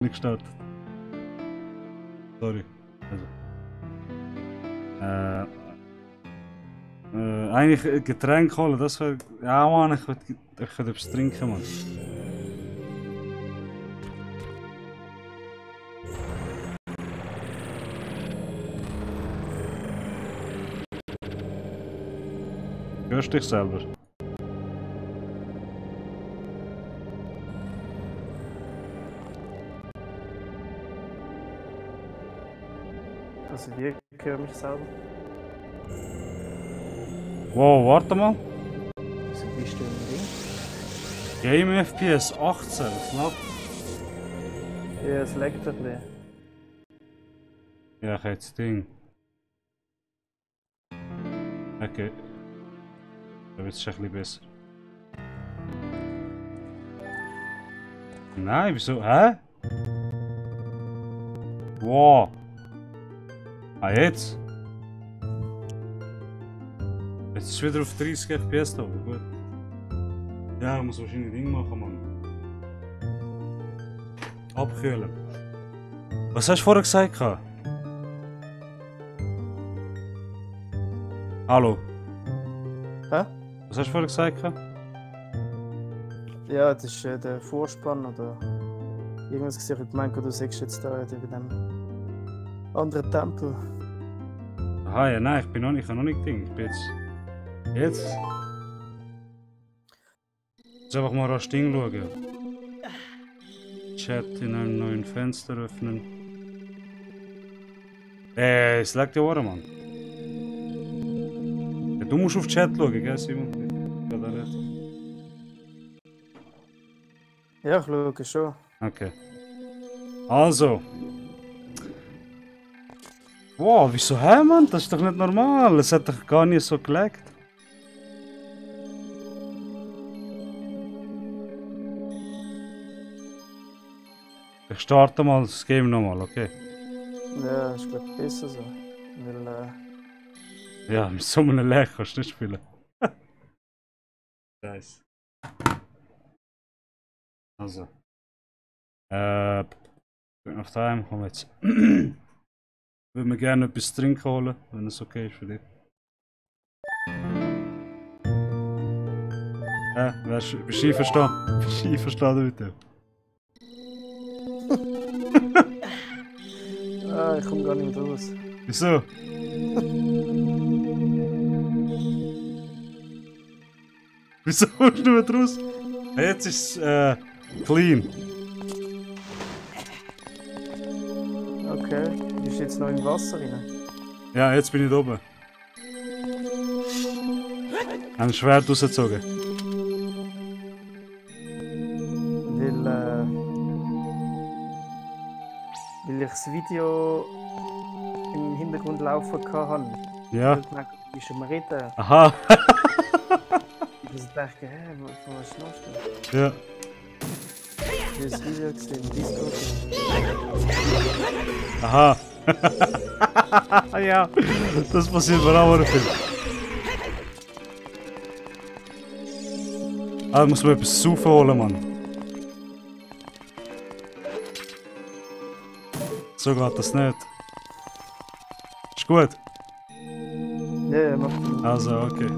Nicht gestartet. Sorry. Also. Eigentlich ein Getränk holen, das wäre. Ja, Mann, ich könnte etwas trinken, Mann. Hörst du dich selber? Also wir hören mich selber. Wow, warte mal. Wieso bist du im Ding? Game FPS 18, knapp. Ja, es leckt ein bisschen. Ja, ich hätte das Ding. Okay. Da wird es schon ein bisschen besser. Nein, wieso? Hä? Wow. Ah, jetzt? Jetzt ist es wieder auf 30 FPS da, aber gut. Ja, ich muss wahrscheinlich Ding machen, Mann. Abkühlen. Was hast du vorher gesagt? Hallo? Hä? Was hast du vorher gesagt? Ja, das ist der Vorspann oder irgendwas gesehen. Ich meine, du sagst jetzt da bei dem anderen Tempel. Aha, ja, nein, ich habe noch nicht Ding. Ich bin jetzt. Jetzt? Jetzt einfach mal das Ding schauen. Chat in einem neuen Fenster öffnen. Es lag die Ohren, Mann. Ja, du musst auf Chat schauen, gell, Simon? Ja, da nicht. Ja, ich schaue schon. Okay. Also. Wow, wieso, hä, Mann? Das ist doch nicht normal. Es hat doch gar nicht so gelegt. Ich starte mal das Game nochmal, okay? Ja, ist glaube ich besser so. Weil, Ja, mit so einem Lag kannst du nicht spielen. Scheiße. Also. Auf daheim kommen wir jetzt. Würde mir gerne etwas zu trinken holen, wenn es okay ist für dich. Bist du einverstanden? Bist du einverstanden mit dem? ich komme gar nicht raus. Wieso? Wieso kommst du nicht raus? Jetzt ist es clean. Okay, du bist jetzt noch im Wasser rein. Ja, jetzt bin ich da oben. Ein Schwert rausgezogen. Weil ich das Video im Hintergrund laufen hatte. Ja. Ich gemerkt, du bist am Reden. Aha. Ich dachte, hä, was ist los? Ja. Ich habe das Video gesehen, im Discord. Aha. Ja, das passiert mir auch im Film. Ah, muss man etwas saufen holen, Mann. So geht das nicht. Ist gut? Ja, macht Also, okay.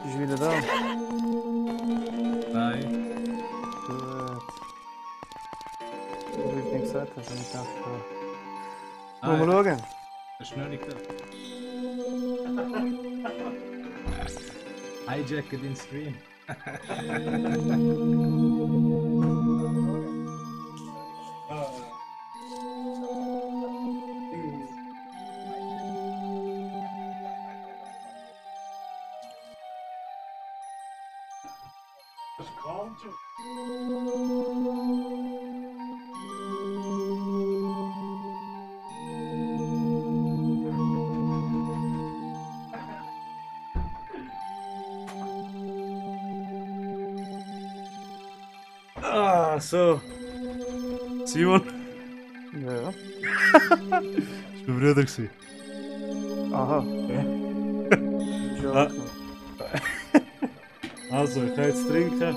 Bist du wieder da? Nein. Gut. Wie ich nicht gesagt habe, habe ich gedacht, Ah, wollen wir schauen? das ist noch nicht da. Hijacken den Stream. Ah, so. Simon, Ja. ich bin Bruder gewesen. Aha. Ist ja Ah. auch noch. Also, ich kann jetzt trinken.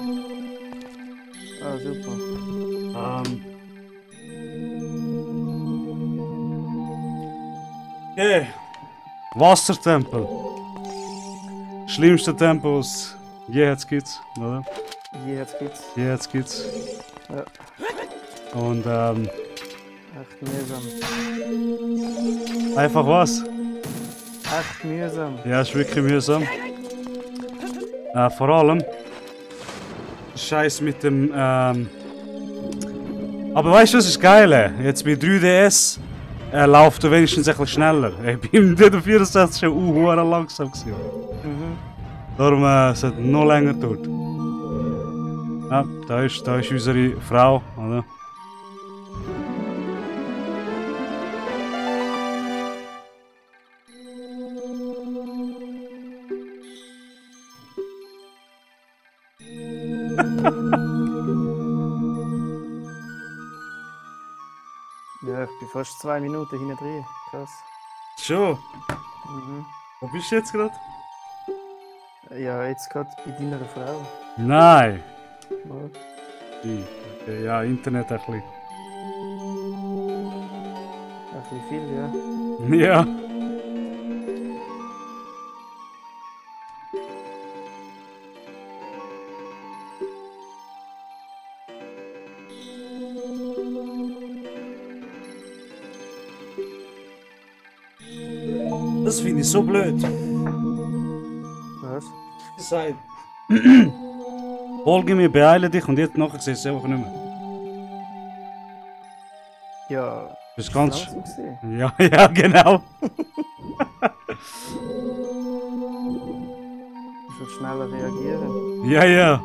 Ah, super. Okay. Wassertempel. Schlimmster Tempel, was je jetzt gibt's, oder? Hier jetzt geht's. Je jetzt gibt's. Ja. Und Echt mühsam. einfach was? Echt mühsam. Ja, ist wirklich mühsam. Vor allem Scheiß mit dem. Aber weißt du, was ist geil? Jetzt bei 3DS läuft er wenigstens etwas schneller. Ich bin bei der 64 schon langsam gewesen. Mhm. Darum es hat noch länger gedauert. Ja, da ist unsere Frau, oder? Ja, ich bin fast 2 Minuten hinten drin. Krass. Schon? Mhm. Wo bist du jetzt gerade? Ja, jetzt gerade bei deiner Frau. Nein! Ja. Okay, ja, Internet ein bisschen. Ein bisschen viel, ja. Ja. Das finde ich so blöd. Was? Gesagt. Folge mir, beeile dich und jetzt nachher siehst du es einfach nicht mehr. Ja. Das ist ist ganz. das so gewesen? Ja, ja, genau. Ich will schneller reagieren. Ja, ja.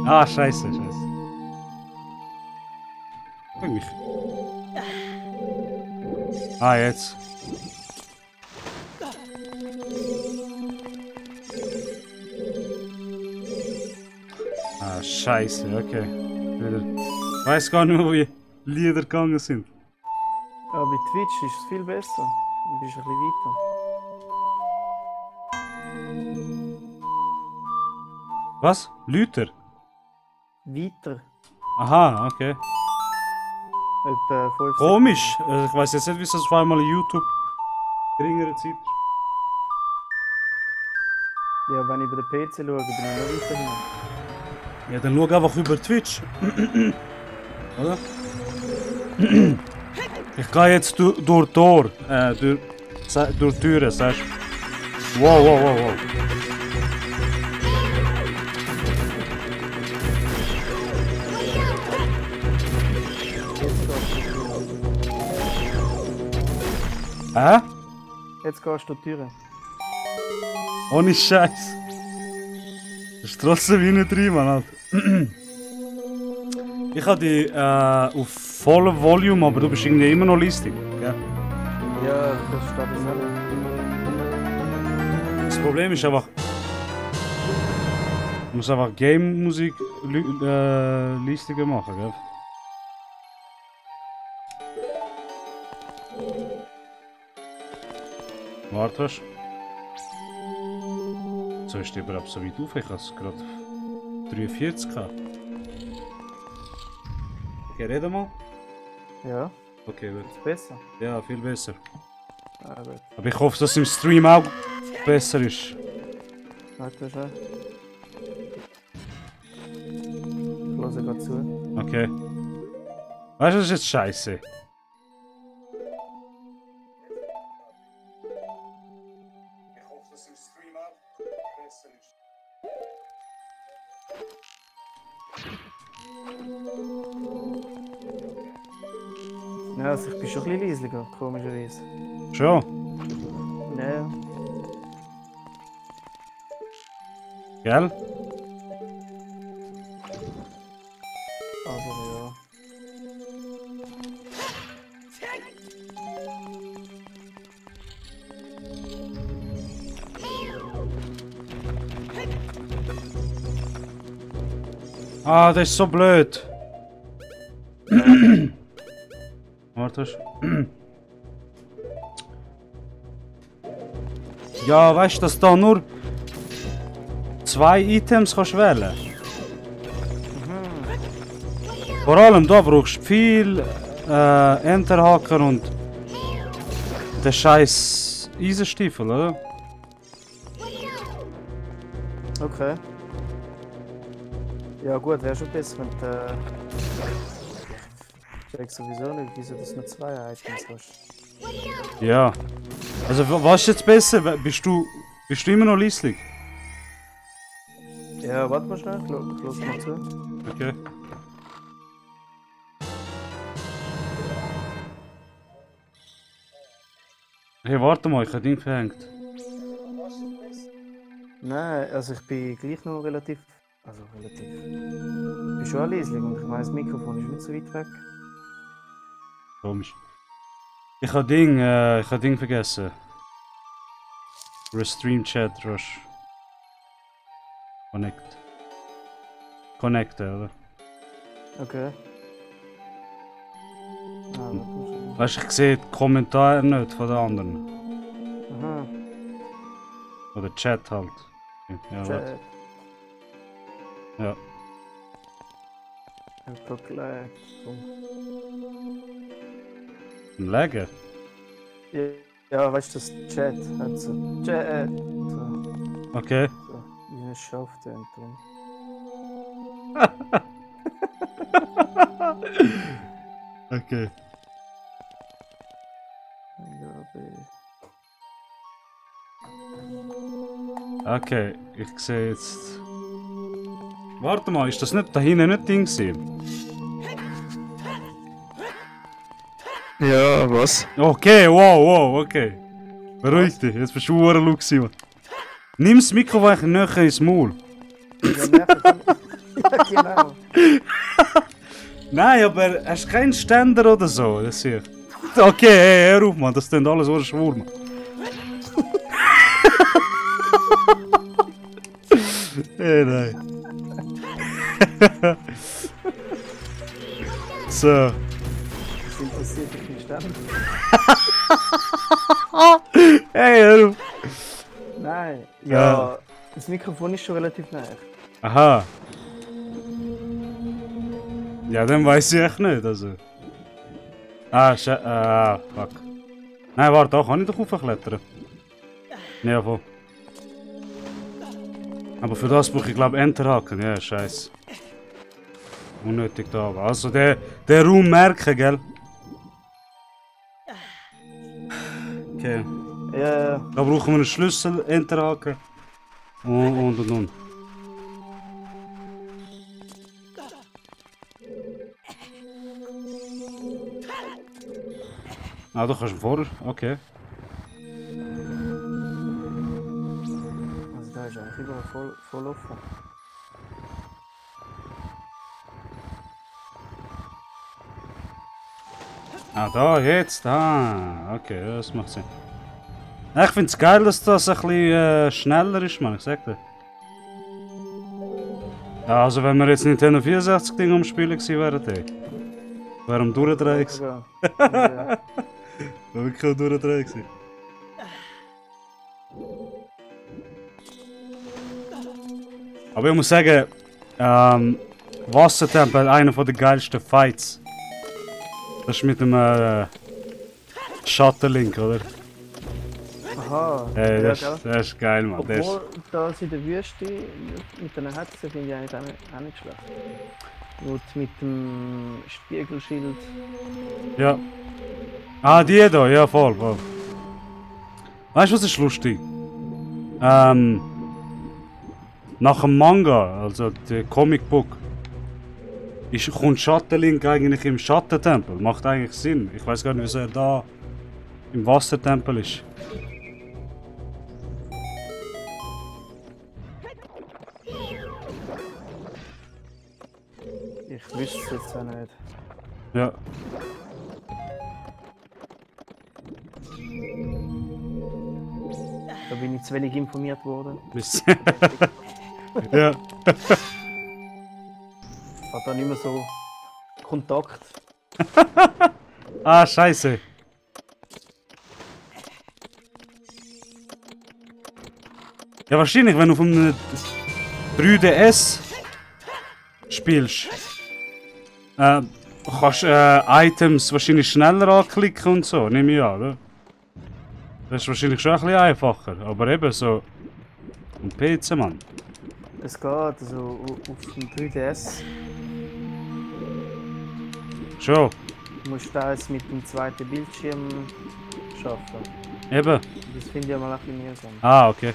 Ah, scheiße, scheiße. mich. Ah, jetzt. Ah, scheiße, okay. Wieder. Ich weiß gar nicht mehr, wie Lieder gegangen sind. Aber bei Twitch ist es viel besser. Du bist ein bisschen weiter. Was? Lüter? Weiter. Aha, okay. Etwa 5 Komisch. Ich weiß jetzt nicht, wieso es auf einmal YouTube geringere Zeit ist. Ja, wenn ich über den PC schaue, bin ich noch weiter hin. Ja, dann schau einfach über Twitch. Oder? Ich gehe jetzt durch Tor. Durch Türen, sagst du? Wow, wow, wow, wow. Hä? Jetzt gehst du die Türe. Ohne Scheiß. Das ist trotzdem wie nicht drin, Mann. Alter. Ich habe die auf vollem Volume, aber du bist irgendwie immer noch listig. Gell? Ja, das steht das auch. Das Problem ist einfach. Du musst einfach Game-Musik listiger machen, gell? Warte. So ist die überhaupt so weit auf? Ich habe es gerade 43 gehabt. Okay, reden mal. Ja, Okay, gut. ist besser. Ja, viel besser. Ah, gut. Aber ich hoffe, dass es im Stream auch besser ist. Warte schon. Ich höre gerade zu. Okay. Weißt du, das ist jetzt scheiße. Ich hoffe, dass es im Stream auch besser ist. Ja, also ich bin schon ein bisschen leisiger, komischerweise. Schon? Ja, Gell? aber ja. Ah, das ist so blöd. Warte. Ja, weißt du, dass da nur 2 Items kannst wählen. Vor allem da brauchst du viel Enterhaken und den scheiß Eisenstiefel, oder? Okay. Ja gut, wäre schon besser, wenn du... Ich check sowieso nicht, wieso das nur 2 Items hast. Ja. Also was ist jetzt besser? Bist du immer noch leislich? Ja, warte mal schnell, ich lass mal zu. Okay. Hey, warte mal, ich habe Ding verhängt. Nein, also ich bin gleich noch relativ... Also relativ... Ich bin schon leislich und ich meine, das Mikrofon ist nicht so weit weg. Komisch. Ich habe Ding vergessen. Restream Chat Rush. Connecten, oder? Okay. Ah, warte mal. Weißt du, ich sehe die Kommentare nicht von den anderen. Aha, Oder Chat halt. Ja, warte. Chat. Ja. Einfach gleich. Legen? Ja, weißt du, das Chat hat so... Chat! So, Okay. so wie eine Schaftentung. Okay. Okay, ich sehe jetzt. Warte mal, ist das nicht da hinten nicht Ding gewesen? Ja, was? Okay, wow, okay. Beruhig dich, jetzt bist du verdammt laut gewesen, Mann. Nimm das Mikrofon einfach näher ins Maul. Ja, ja, genau. Nein, aber hast du keinen Ständer oder so? Das sehe ich. Okay, hey, hör auf, Mann, das klingt alles ohne Schwur, Mann. Hey, nein. So. Das interessiert mich nicht. Hey, hör auf. Nein. Ja. Ja, das Mikrofon ist schon relativ nah. Aha. Ja, dann weiß ich echt nicht, also. Fuck. Nein, warte, da kann ich doch hochklettern. Ja, voll. Aber für das brauche ich glaube Enterhaken, ja, scheiße. Unnötig da, aber also der Raum merken, gell? Okay. Ja, Da brauchen wir einen Schlüssel, Enterhaken. Und. Ah, du kannst ihn vorher, okay. also da ist eigentlich überall voll offen. Ah, da, jetzt, okay, das macht Sinn. Ja, ich finde es geil, dass das ein bisschen schneller ist, man, ich sag dir. Ja, also wenn wir jetzt Nintendo 64 Ding umspielen gewesen wären, wäre am Durchdrehen gewesen. Ja. Wäre wirklich am Durchdrehen gewesen. Aber ich muss sagen, Wassertempel einer der geilsten Fights. Das ist mit dem Shutterlink, oder? Aha. Hey, ja, das ist geil, Mann. Das Obwohl, das in der Wüste mit den Hetzen finde ich eigentlich auch nicht schlecht. Und mit dem Spiegelschild. ja. Ah, die da, ja, voll. Weißt du, was ist lustig? Nach dem Manga, also der Comicbook, kommt Schattenlink eigentlich im Schattentempel. Macht eigentlich Sinn. Ich weiß gar nicht, wieso er da im Wassertempel ist. Ich wüsste es jetzt auch nicht. Ja. Da bin ich zu wenig informiert worden. Ja. Ich habe da nicht mehr so Kontakt. Ah, scheiße. Ja, wahrscheinlich, wenn du auf einem 3DS spielst, kannst Items wahrscheinlich schneller anklicken und so, nehme ich an, oder? Das ist wahrscheinlich schon ein bisschen einfacher, aber eben so am PC, Mann. Es geht, also auf dem 3DS Schon, musst du das mit dem zweiten Bildschirm schaffen. eben. Das finde ich einmal ein bisschen mühsam. Ah, okay.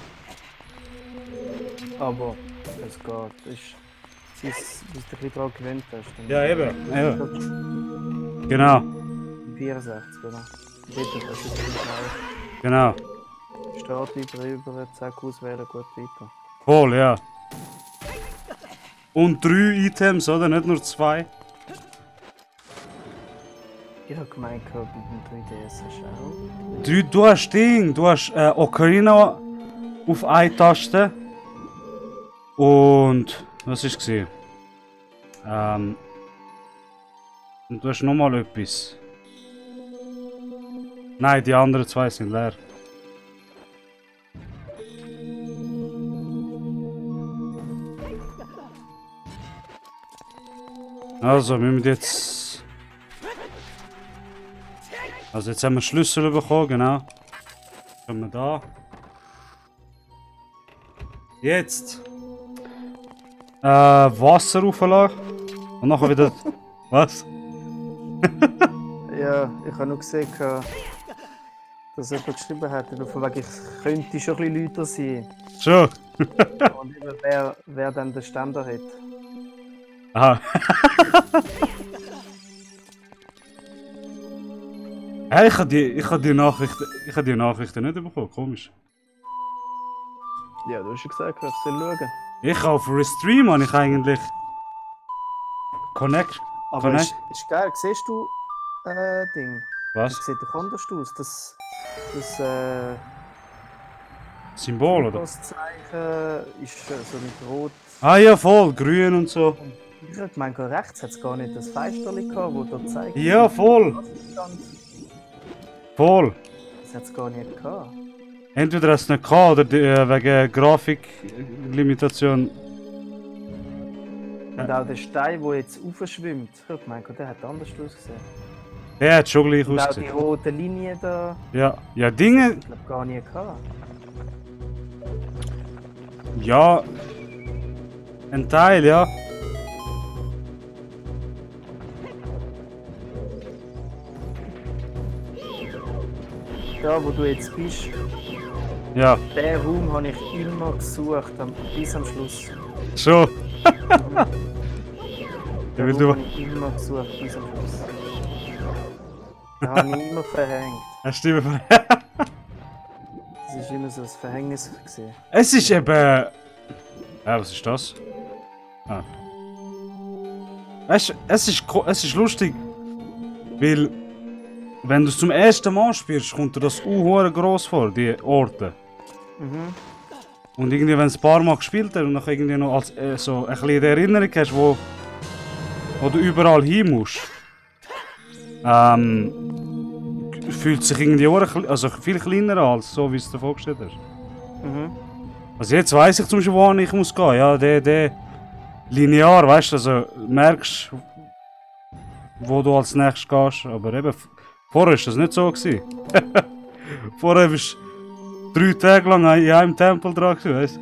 Aber es geht. Bis du dich ein bisschen daran gewöhnt hast. Dann Ja, eben. Genau, 64, oder? Bitte, das ist nicht schnell. genau. Start über, zack, auswählen, gut weiter. Voll, ja. Und 3 Items, oder? Nicht nur 2. Ich habe gemeint, mit dem 3DS hast du auch. Du hast Ding, du hast Ocarina auf eine Taste. Und was ist gesehen? Und du hast nochmal etwas. Nein, die anderen 2 sind leer. Also, wir müssen jetzt. Also, jetzt haben wir Schlüssel bekommen, genau. Können wir da. Jetzt. Wasser rauflassen. Und nachher wieder. Was? Ja, ich habe nur gesehen, dass jemand geschrieben hat, von wegen, ich könnte schon ein bisschen lauter sein. Schon. Und eben, wer dann den Ständer hat. Aha. Hey, ich habe die Nachrichten nicht bekommen, komisch. Ja, du hast ja gesagt, ich soll schauen. Ich auf Restream habe ich eigentlich Aber Kann ist geil, siehst du Ding? Das Was? sieht doch anders aus. Das Symbol, oder? Zeichen ist so mit Rot. Ah ja, voll, grün und so. Ich habe gemeint, rechts hat es gar nicht das Feisterli gehabt, das da zeigt. Ja, voll, voll. Das hat es gar nicht gehabt. Entweder hast du nicht gehabt oder wegen Grafiklimitation. Und auch der Stein, der jetzt aufschwimmt, ich habe gemeint, der hat anders ausgesehen. Der hat schon gleich Und auch die ausgesehen. rote Linie da, Ja, ja, Dinge. ich glaube gar nie gehabt. Ja. Ein Teil, ja. Da, wo du jetzt bist, Ja, den Raum habe ich immer gesucht, bis am Schluss. schon. Den will Raum du- habe ich immer gesucht, bis am Schluss. Den habe ich immer verhängt. Hast du immer. Das ist immer so ein Verhängnis gewesen. Es ist eben. Was ist das? Ah. Weißt du, es ist lustig. Weil, wenn du es zum ersten Mal spielst, kommt dir das groß vor, die Orte. Mhm. Und irgendwie, wenn du es ein paar Mal gespielt hast und dann irgendwie noch als, so ein bisschen die Erinnerung hast, wo du überall hin musst, fühlt sich irgendwie auch also viel kleiner an, als so wie es dir vorgestellt hast. Mhm. Also jetzt weiss ich zum Beispiel, wo ich muss gehen. Ja, der linear, weißt du, also merkst, wo du als nächstes gehst. Aber eben, vorher war das nicht so gewesen. Vorher bist du 3 Tage lang in einem Tempel dran gewesen, weißt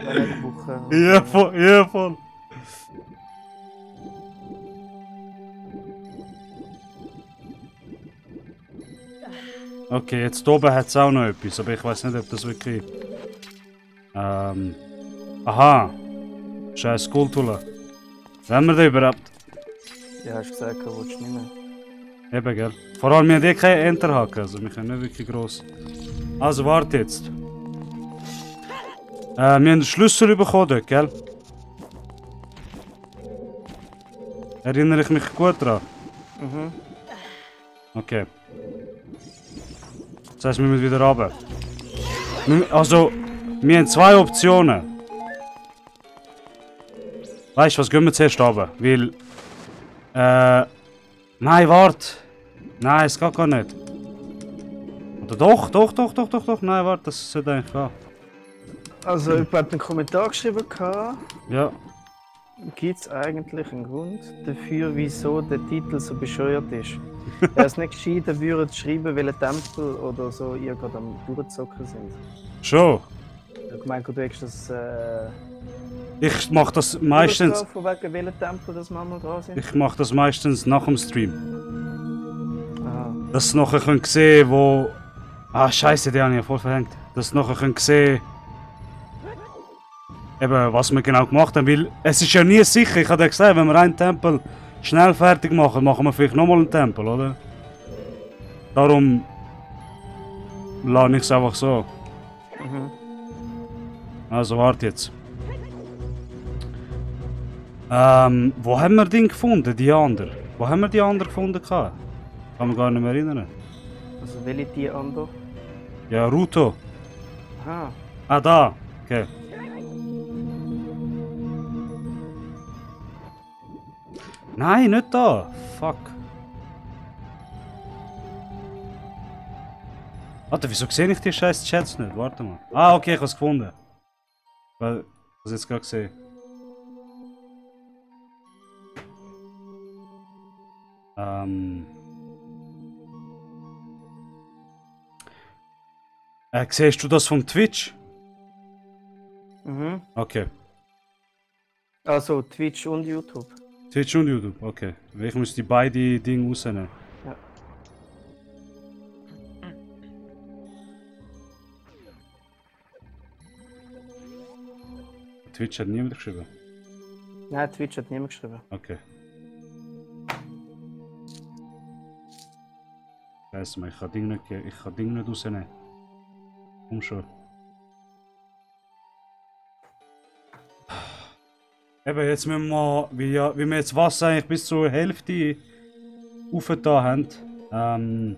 Eine Woche. du? Ja, voll, ja, voll. Okay, jetzt oben hat es auch noch etwas, aber ich weiß nicht, ob das wirklich. Aha! Scheiß Skulptur. Wenn wir da überhaupt. Ja, hast du gesagt, du willst nicht mehr. Eben, gell? Vor allem, wir haben keine Enterhaken, also wir können nicht wirklich gross. Also, warte jetzt. Wir haben den Schlüssel bekommen dort, gell? Erinnere ich mich gut dran? Mhm. Okay. Das heißt, wir müssen wieder runter. Also, wir haben 2 Optionen. Weißt du was, gehen wir zuerst runter? Weil. Nein, warte. Nein, es geht gar nicht. Oder doch? Nein, warte, das sollte eigentlich gehen. Also, jemand hat einen Kommentar geschrieben, Ja. gibt es eigentlich einen Grund dafür, wieso der Titel so bescheuert ist? Wäre es nicht gescheiter, würde schreiben, welche Tempel oder so ihr gerade am Durchzocken sind? Schon. Ich habe gemeint, du hättest das Ich mache das meistens. von wegen welchen Tempel das wir mal dran sind? Ich mache das meistens nach dem Stream. Aha. Dass sie nachher können sehen, wo. Ah, Scheiße, die habe ich ja voll verhängt. Dass sie nachher können sehen. Eben, was wir genau gemacht haben. Weil es ist ja nie sicher. Ich habe ja gesagt, wenn wir einen Tempel schnell fertig machen, machen wir vielleicht nochmal einen Tempel, oder? Darum lade ich es einfach so. Mhm. Also warte jetzt. Wo haben wir den gefunden, die andere? Wo haben wir die andere gefunden? Kann mich gar nicht mehr erinnern. Also, welche die andere? Ja, Ruto. Aha. Ah, da. Okay. Nein, nicht da. Fuck. Warte, wieso sehe ich die scheiß Chats nicht? Warte mal. Ah, okay, ich habe es gefunden. Weil, was jetzt gerade gesehen. Siehst du das vom Twitch? Mhm. Okay. Also, Twitch und YouTube. Twitch und YouTube, okay. Ich muss die beiden Dinge rausnehmen. Ja. Twitch hat niemand geschrieben. Nein, Twitch hat niemand geschrieben. Okay. Scheiße, ich kann Ding nicht rausnehmen. Komm schon. Eben, jetzt müssen wir mal, wie wir jetzt Wasser eigentlich bis zur Hälfte aufgetan haben.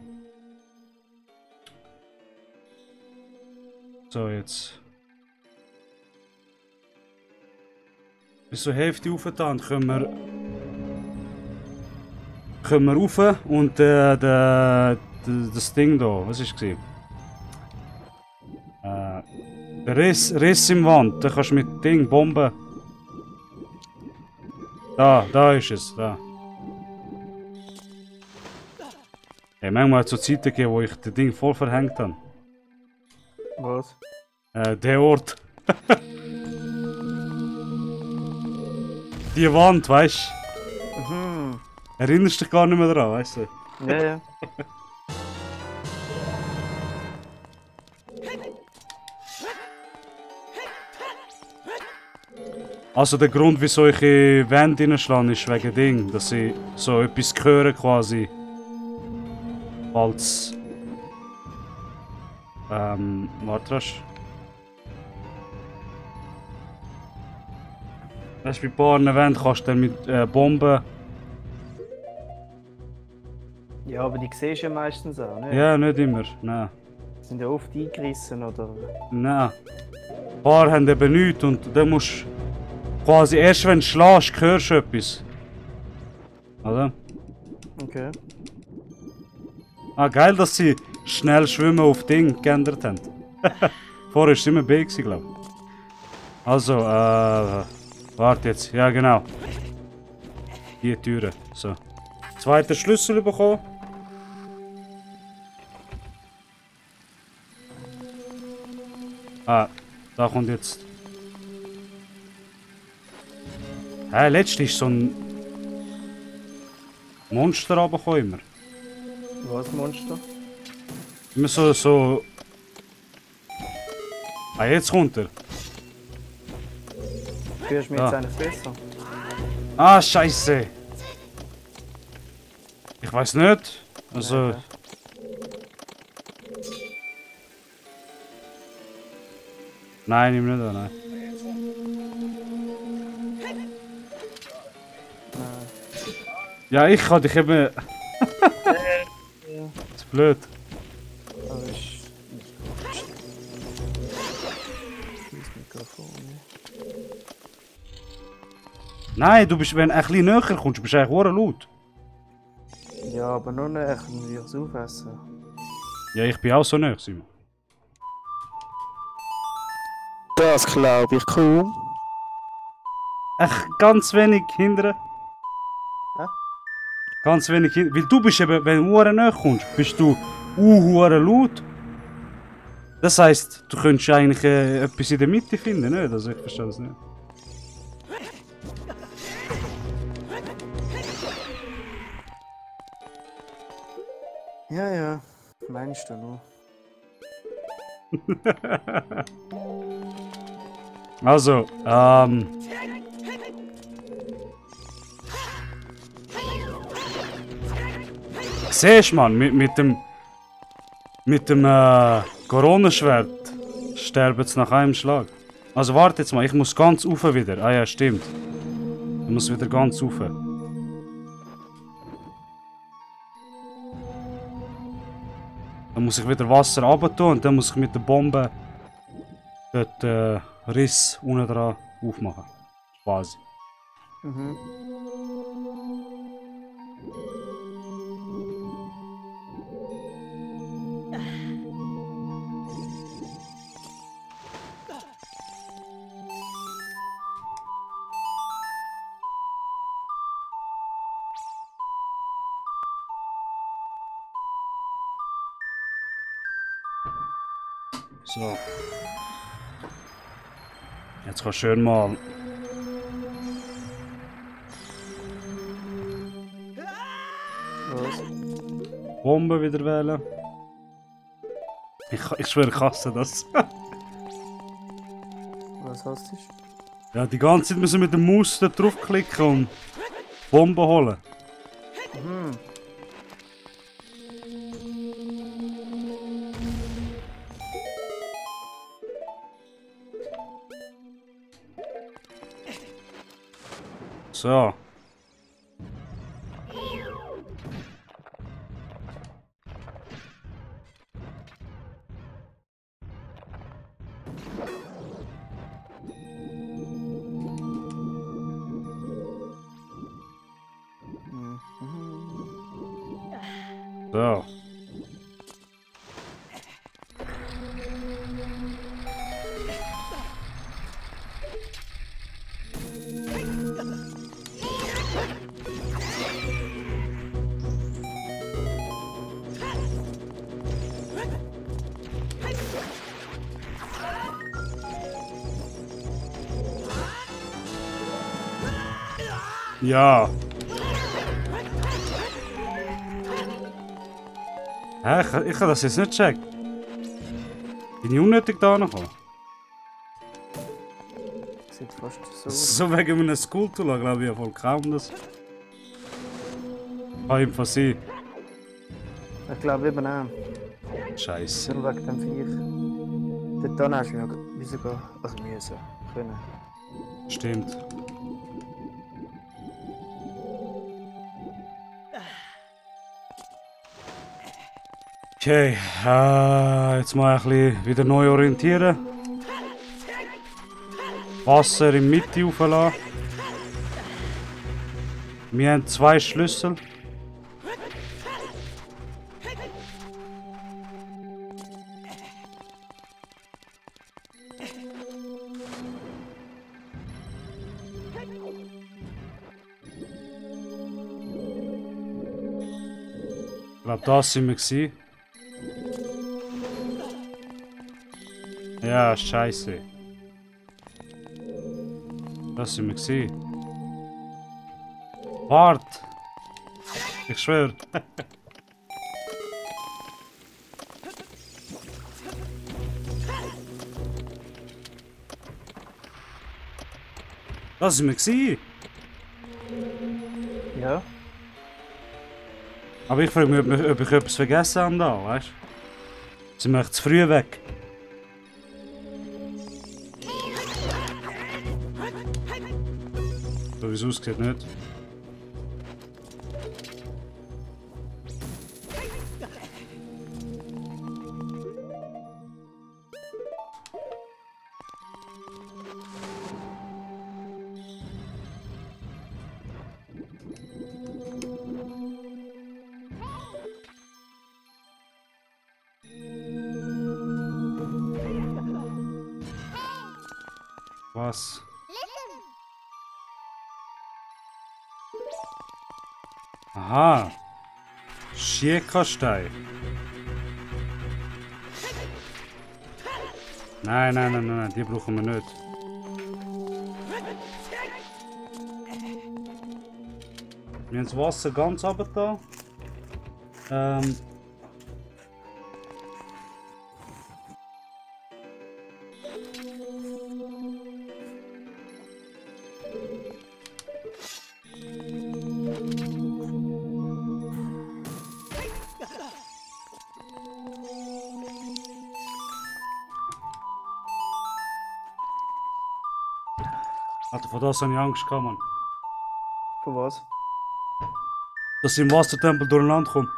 So, jetzt. Bis zur Hälfte aufgetan können wir rauf und das Ding da, was ist es? Der Riss im Wand, da kannst du mit Ding Bomben. Da ist es, da. Hey, manchmal hat es so Zeiten gegeben, wo ich das Ding voll verhängt habe. Was? Der Ort. Die Wand, weißt du? Mhm. Erinnerst dich gar nicht mehr daran, weißt du? Ja, ja. Also der Grund, wieso ich in Wände reinschlage, ist wegen Ding, dass ich so etwas höre quasi. Falls... warte rasch. Weißt du, bei ein paar Wänden kannst du dann mit Bomben... Ja, aber die siehst du ja meistens auch, ne? Ja, nicht immer, nein. Die sind ja oft eingerissen, oder? Nein. Ein paar haben eben nichts und dann musst du quasi erst wenn du schlägst, hörst du etwas. Oder? Okay. Ah, geil, dass sie schnell Schwimmen auf Ding geändert haben. Vorher war es immer B, glaube ich. Also, warte jetzt. Ja, genau. Die Türe. So. Zweiter Schlüssel bekommen. Ah, da kommt jetzt. Letztlich ist so ein Monster runtergekommen immer. Was, Monster? Immer so. Ah, jetzt kommt er. Fühlst du mich Ja. jetzt eigentlich besser? Ah, Scheiße. Ich weiß nicht. Also. Nein, Nein, nimm nicht an, nein. Ja, ich kann dich eben. Das ist blöd. Aber ich. Das Mikrofon. Nein, du bist, wenn du ein bisschen näher kommst, bist du eigentlich hure laut. Ja, aber noch nicht, dann würde ich es aufessen. Ja, ich bin auch so näher, Simon. Das glaube ich kaum. Echt ganz wenig hindern. Hä? Ganz wenig hindern. Weil du bist eben, wenn du hure näher kommst, bist du hure laut. Das heisst, du könntest eigentlich etwas in der Mitte finden, nicht? Also ich verstehe das nicht. Ja, ja. Meinst du noch? Also, siehst du, Mann, mit dem Corona-Schwert sterben sie nach einem Schlag. Also warte jetzt mal, ich muss ganz rauf wieder. Ah ja, stimmt. Ich muss wieder ganz rauf. Dann muss ich wieder Wasser runter tun und dann muss ich mit der Bombe den Riss unten dran aufmachen. Quasi. Mhm. So. Jetzt kannst du schön mal. Was? Bombe wieder wählen. Ich schwöre, ich hasse das. Was hast du? Ja, die ganze Zeit müssen wir mit der Maus da draufklicken und Bomben holen. Mhm. So. So. Ja. Hä, ich kann das jetzt nicht checken. Bin ich unnötig da gekommen? Sieht fast so aus. So wegen einem Skulptur, glaube ich, ja voll kaum das. Kann ihm sein. Ich glaube eben auch. Scheiße. Nur wegen dem Viech. Dort hast du ja müssen gehen. Also müssen. Können. Stimmt. Okay, jetzt mal ein bisschen wieder neu orientieren. Wasser in die Mitte auflassen. Wir haben 2 Schlüssel. Ich glaube, das sind wir gewesen. Ja, scheiße. Das sind wir gewesen. Wart! Ich schwör. Das sind wir gewesen. Ja. Aber ich frage mich, ob ich etwas vergessen habe da, weißt du? Sind wir echt zu früh weg? So wie es aussieht, nicht? Was? Aha. Schierkastein. Nein, die brauchen wir nicht. Wir haben das Wasser ganz runter. Alter, von das habe ich Angst gehabt, Mann. Von was? Dass ich im Wassertempel durcheinander komme.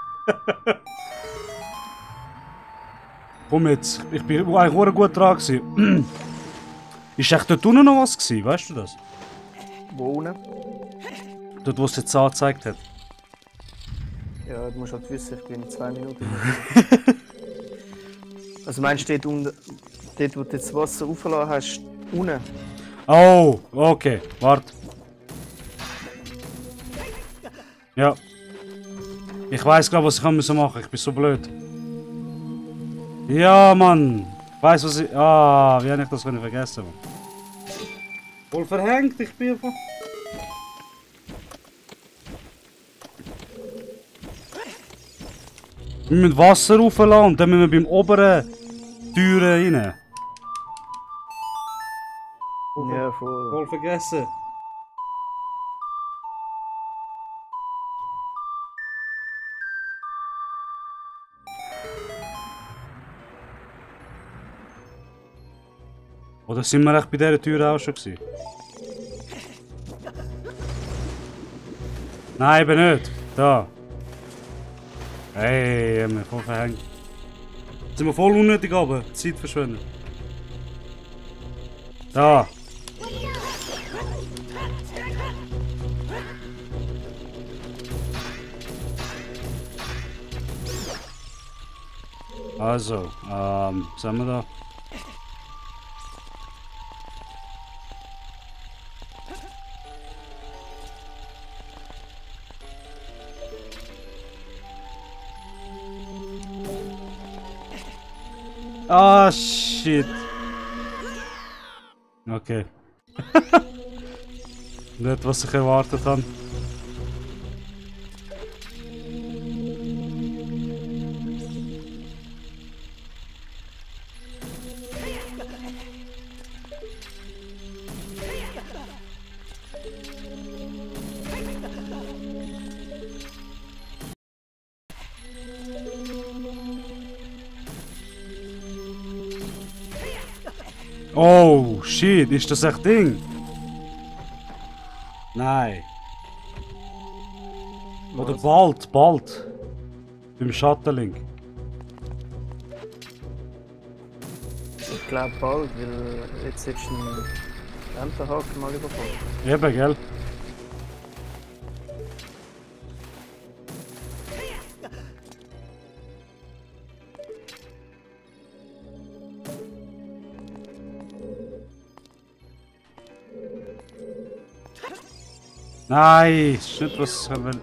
Komm jetzt, ich bin eigentlich auch gut dran gewesen. Ist echt dort unten noch was gewesen, weißt du das? Wo unten? Dort, wo es jetzt angezeigt hat. Ja, du musst halt wissen, ich bin in 2 Minuten. Also meinst du dort unten, dort wo du jetzt das Wasser raufgelassen hast, unten? Oh, okay, warte. Ja. Ich weiß glaube, was ich machen musste. Ich bin so blöd. Ja, Mann. Ich weiß, was ich. Ah, wie habe ich das vergessen? Mann? Voll verhängt, ich bin einfach. Wir müssen Wasser rauflassen und dann müssen wir beim oberen Türen rein. Ja, voll. Voll vergessen. Oder sind wir echt bei dieser Tür auch schon gewesen? Nein, eben nicht. Da. Hey, haben wir voll verhängt. Jetzt sind wir voll unnötig aber Zeit verschwendet. Da. Also, was haben wir da? Ah, shit. Okay. Nicht, was ich erwartet habe. Oh, shit, ist das echt Ding? Nein. Oder bald. Beim Schattenlink. Ich glaube bald, weil jetzt ist ein Enterhaken mal überkommen. Eben, gell? Nein, ist nicht was ich will.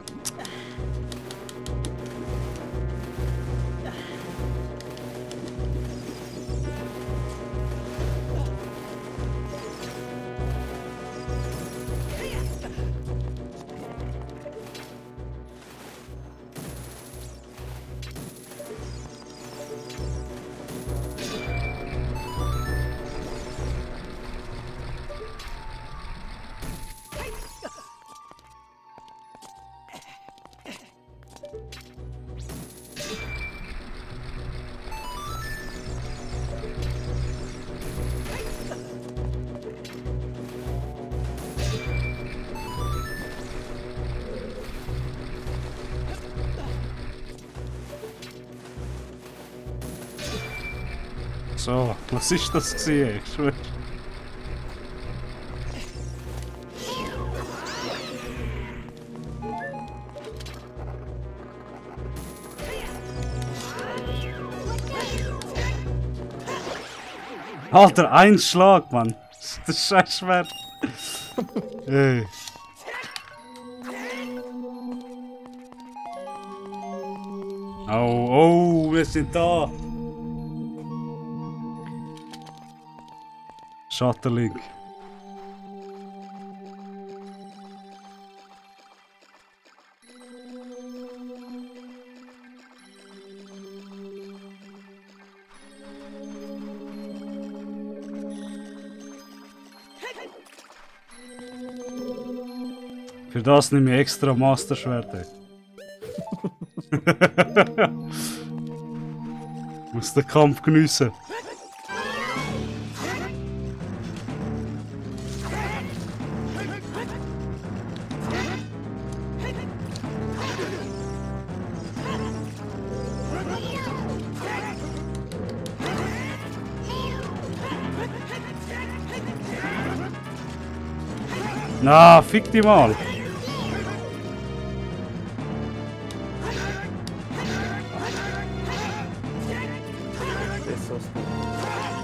So, was ist das gewesen? Ich schwör. Alter, ein Schlag, Mann. Das ist scheiß Schwert. Hey. Oh, wir sind da. Schattenlink. Für das nehme ich extra Master-Schwerte. Muss den Kampf geniessen. Na, fick die mal!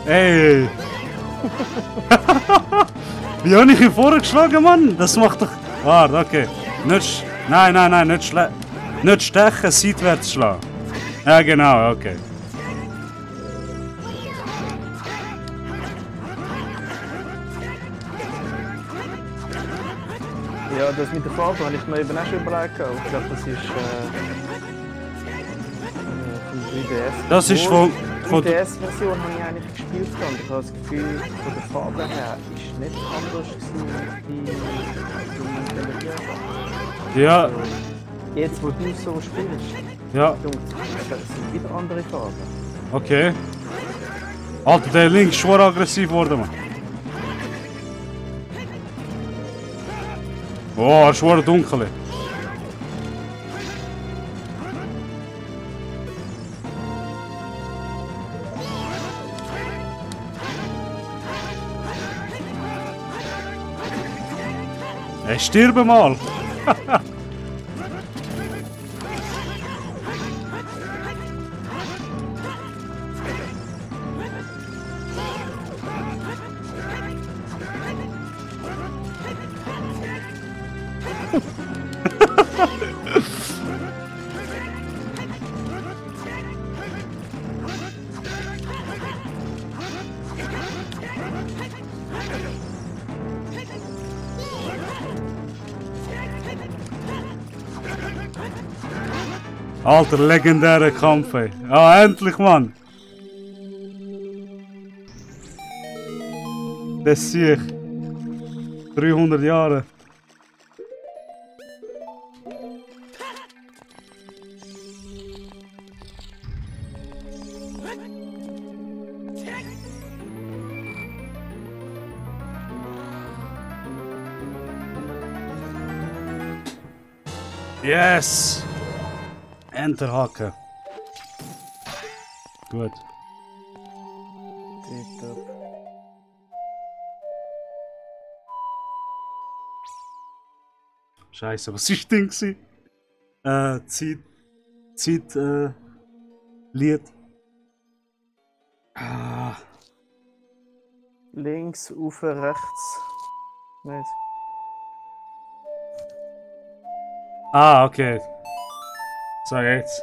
Ey! Wie habe ich ihn vorher geschlagen, Mann? Das macht doch... Warte, okay. Nicht... Nein, nicht stechen, seitwärts schlagen. Ja, genau, okay. Ja, das mit der Farbe habe ich mir eben auch schon überlegt. Ich glaube, das ist vom 3DS. Das ist von... Die 3DS-Version habe ich eigentlich gespielt und ich habe das Gefühl, von der Farbe her ist nicht anders gewesen wie Nintendo 64. Ja. Jetzt, wo du so spielst, Ja. es sind wieder andere Farben. Okay. Alter, der Link ist schon aggressiv geworden, Mann. Oh, er ist schon dunkel. Ey, stirbe mal! Alter, legendärer Kampf, ey. Ah, endlich, Mann! Das sehe ich. 300 Jahre. Yes! Enterhaken. Gut. Tipptopp. Scheiße, was ist denn gewesen? Lied. Ah, Links, auf, rechts. Nicht. okay. Sag jetzt.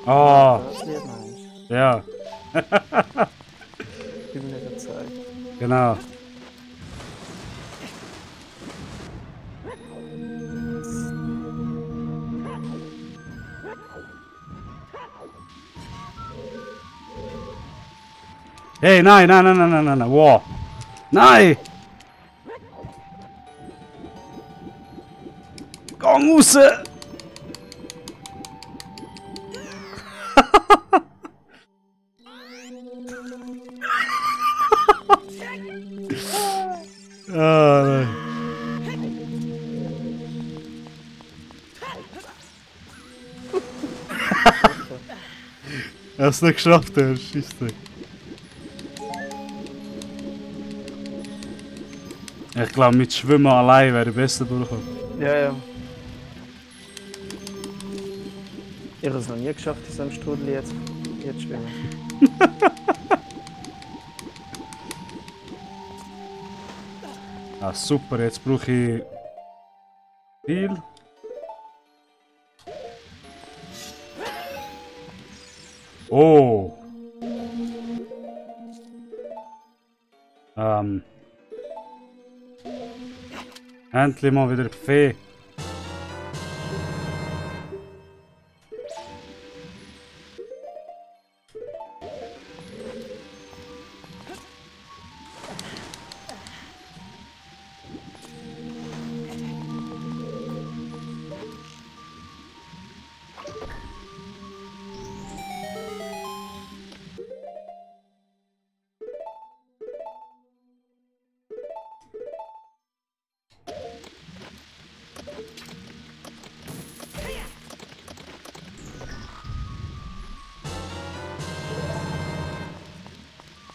Ah, Das Lied meinst ja, du? Gib mir nicht Zeit. genau. Hey, nein, nein, nein, nein, nein, nein, nein, wow. Nein! Gang raus! Ah, nein. Er hat es nicht geschafft, der Scheissdreck. Ich glaube, mit Schwimmen allein wäre besser durchkommen. Ja, ja. Ich habe es noch nie geschafft, in so einem Strudel jetzt schwimmen. Ah, super, jetzt brauche ich viel. Oh. Endlich mal wieder Buffet.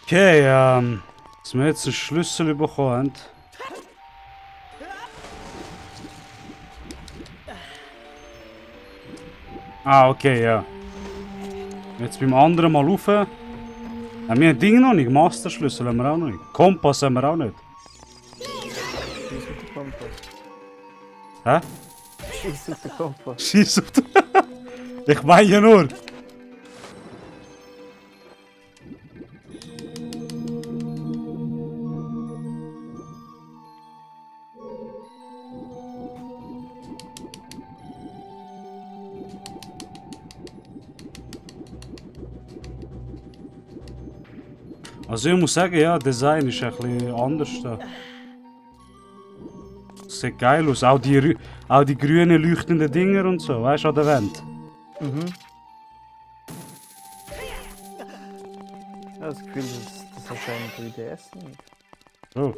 Okay, dass wir jetzt einen Schlüssel bekommen. Ah, okay, ja. Jetzt beim anderen mal rauf. Wir haben ein Ding noch nicht, Masterschlüssel haben wir auch noch nicht. Kompass haben wir auch nicht. Schieß auf den Kompass. Hä? Schieß auf den Kompass. Scheiß auf den... Ich meine ja nur. Also ich muss sagen, ja, Design ist ein bisschen anders da. Sieht geil aus, auch die grünen leuchtenden Dinger und so, weißt du, an der Wand. Mhm. Ich habe das Gefühl, das hast du einen 3DS nicht. Oh.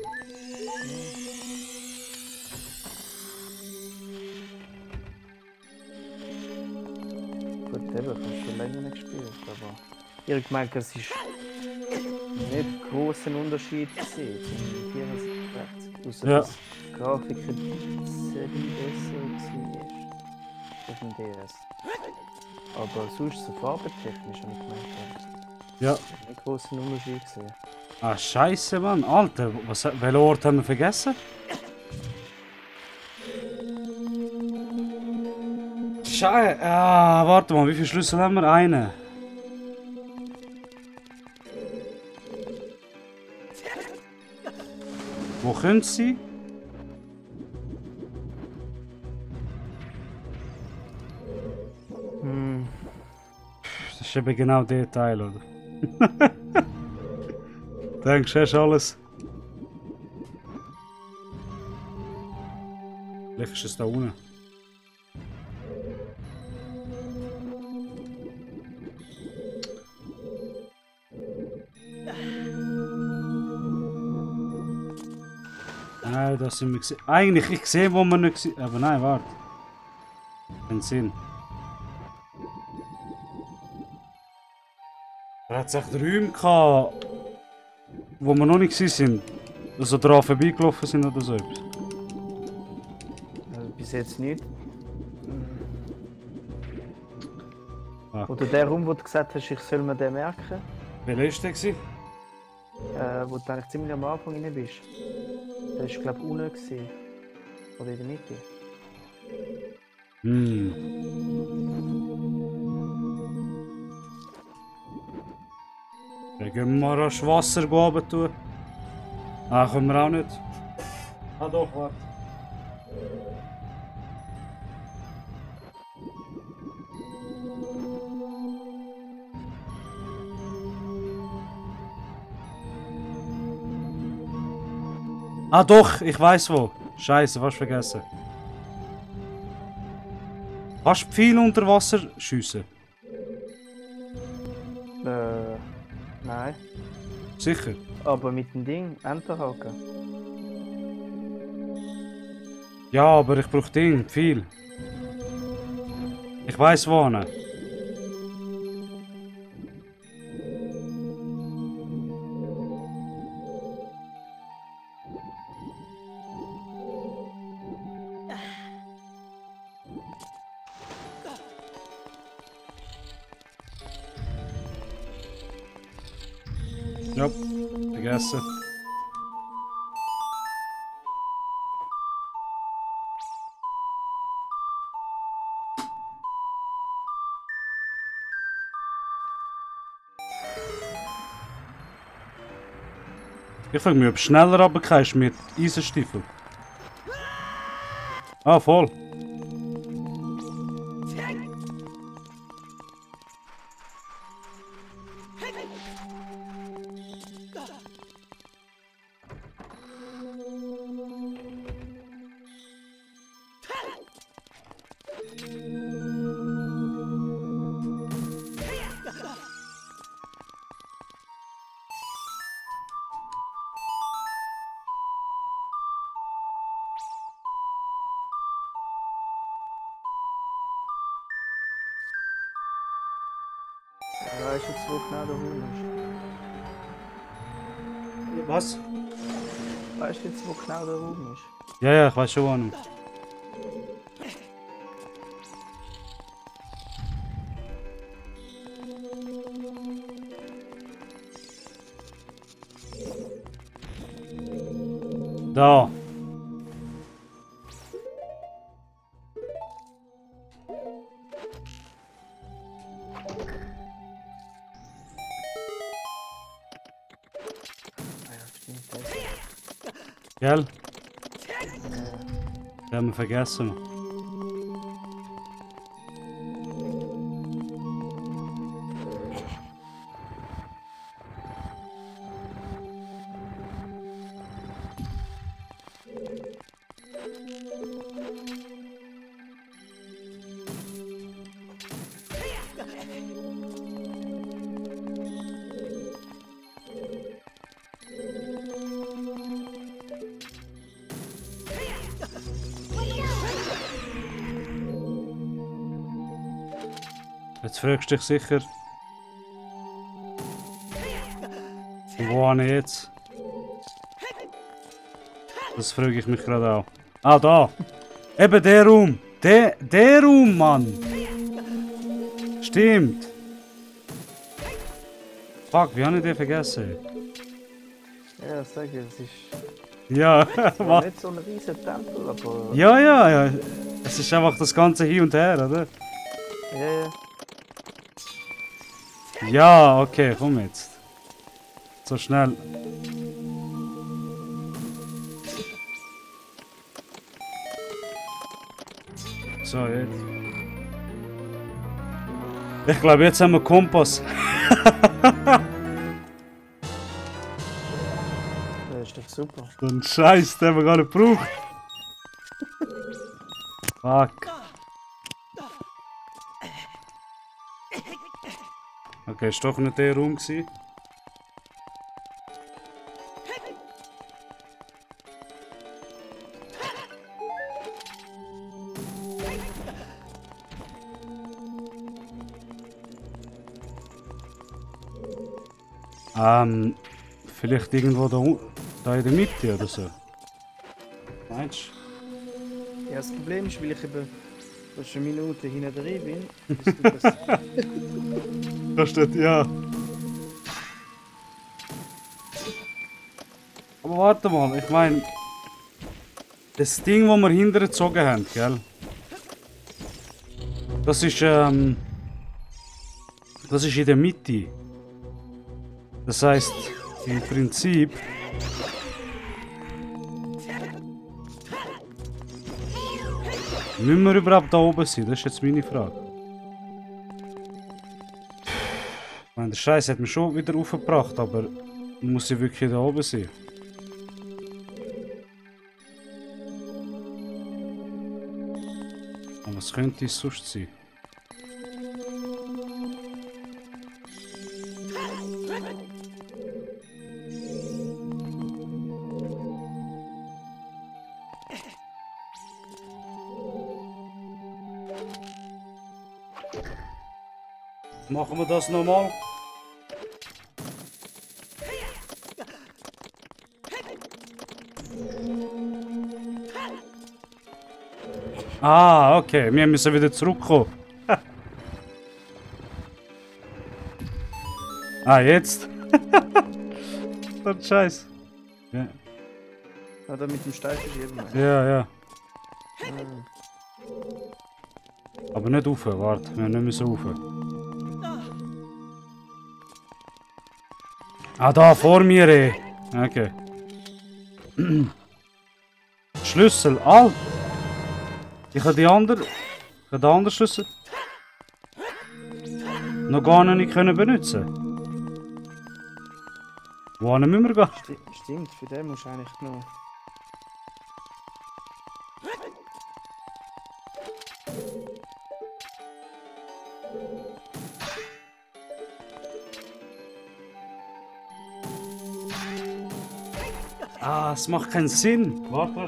gespielt, aber ich habe gemerkt, es ist nicht ein grosser Unterschied gewesen zum 64, außer Ja. dass die Grafik ein bisschen besser war auf dem DS. Aber sonst so farbentechnisch habe ich gemerkt, Ja. es ist nicht ein grosser Unterschied gesehen. Ah, Scheiße, Mann. Alter, welchen Ort haben wir vergessen? Scheiße. Ah, warte mal, wie viele Schlüssel haben wir? Einen. Wo können sie? Hm. Das ist eben genau der Teil, oder? Denkst du, hast alles? Vielleicht ist es da unten. Nein, das sind wir gesehen. Eigentlich, ich sehe, wo wir nicht gesehen. Aber nein, warte. Keinen Sinn. Er hat echt Räume gehabt, wo wir noch nicht gewesen sind. Also daran vorbeigelaufen sind oder so etwas. Bis jetzt nicht. Ah. Oder der Raum, wo du gesagt hast, ich soll mir den merken, Welcher war der gewesen? wo du eigentlich ziemlich am Anfang rein bist. Der war glaube ich unten gewesen. Oder in der Mitte. Hm. Dann gehen wir mal das Wasser runter tun. Ah, können wir auch nicht. Ah doch, warte. Ah doch, ich weiß wo. Scheiße, fast vergessen. Kannst du viel unter Wasser schiessen? Nein. Sicher. Aber mit dem Ding, Enterhaken. Ja, aber ich brauche Ding, viel. Ich weiß wo. Hin. Ja, vergessen. Ich frage mich, ob du schneller runterkommst mit Eisenstiefel. Ah, voll. Weißt du jetzt, wo genau der Raum Was? ist? Weißt du jetzt, wo genau der Raum ist? Ja, ja, ich weiß schon, wo nicht. Da. Ah ja, stimmt. Das ist Gell? Den haben wir vergessen. Jetzt fragst du dich sicher, Und wo habe ich jetzt? Das frage ich mich gerade auch. Ah, da! Eben der Raum! Der Raum, Mann! Stimmt! Fuck, wie habe ich den vergessen? Ja, sag ich, es ist Ja, zwar was? nicht so ein riesen Tempel, aber Ja. Es ist einfach das ganze Hin und Her, oder? ja. Ja, okay, komm jetzt. So schnell. So, jetzt. Ich glaube, jetzt haben wir Kompass. Das ist doch super. So ein Scheiß, den wir gar nicht braucht. Fuck. Okay, ist doch nicht der Raum gewesen. Vielleicht irgendwo da in der Mitte oder so. Meinst Ja, das Problem ist, weil ich eben fast eine Minute hinten drin bin, bis du das du? Da steht ja. Aber warte mal, ich meine. Das Ding, das wir hinterher gezogen haben, gell? Das ist in der Mitte. Das heißt, im Prinzip. Müssen wir überhaupt da oben sein? Das ist jetzt meine Frage. Ich meine, der Scheiß hat mich schon wieder aufgebracht, aber muss ich wirklich da oben sein? Aber was könnte es sonst sein? Machen wir das nochmal? Ah, okay. Wir müssen wieder zurückkommen. Ah, jetzt? Das ist Scheiß. Ja, oder mit dem Stein verschieben. ja. Aber nicht rauf, warte. Wir müssen nicht rauf. Ah, da, vor mir, ey. Okay. Schlüssel, alt. Ich habe den anderen Schlüssel noch gar nicht können benutzen. Wohin müssen wir gehen? Stimmt, für den musst du eigentlich noch. Ah, es macht keinen Sinn. Warte.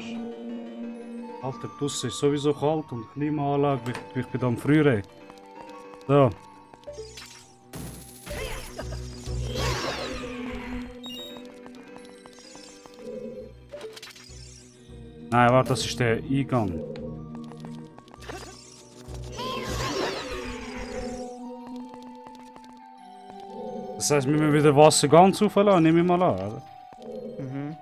Alter, draussen ist sowieso kalt und die Klimaanlage, ich bin am Frühjahr. So. Nein, warte, das ist der Eingang. Das heisst, wir müssen wieder Wasser ganz rauflassen, nehme ich mal an, oder? Mhm.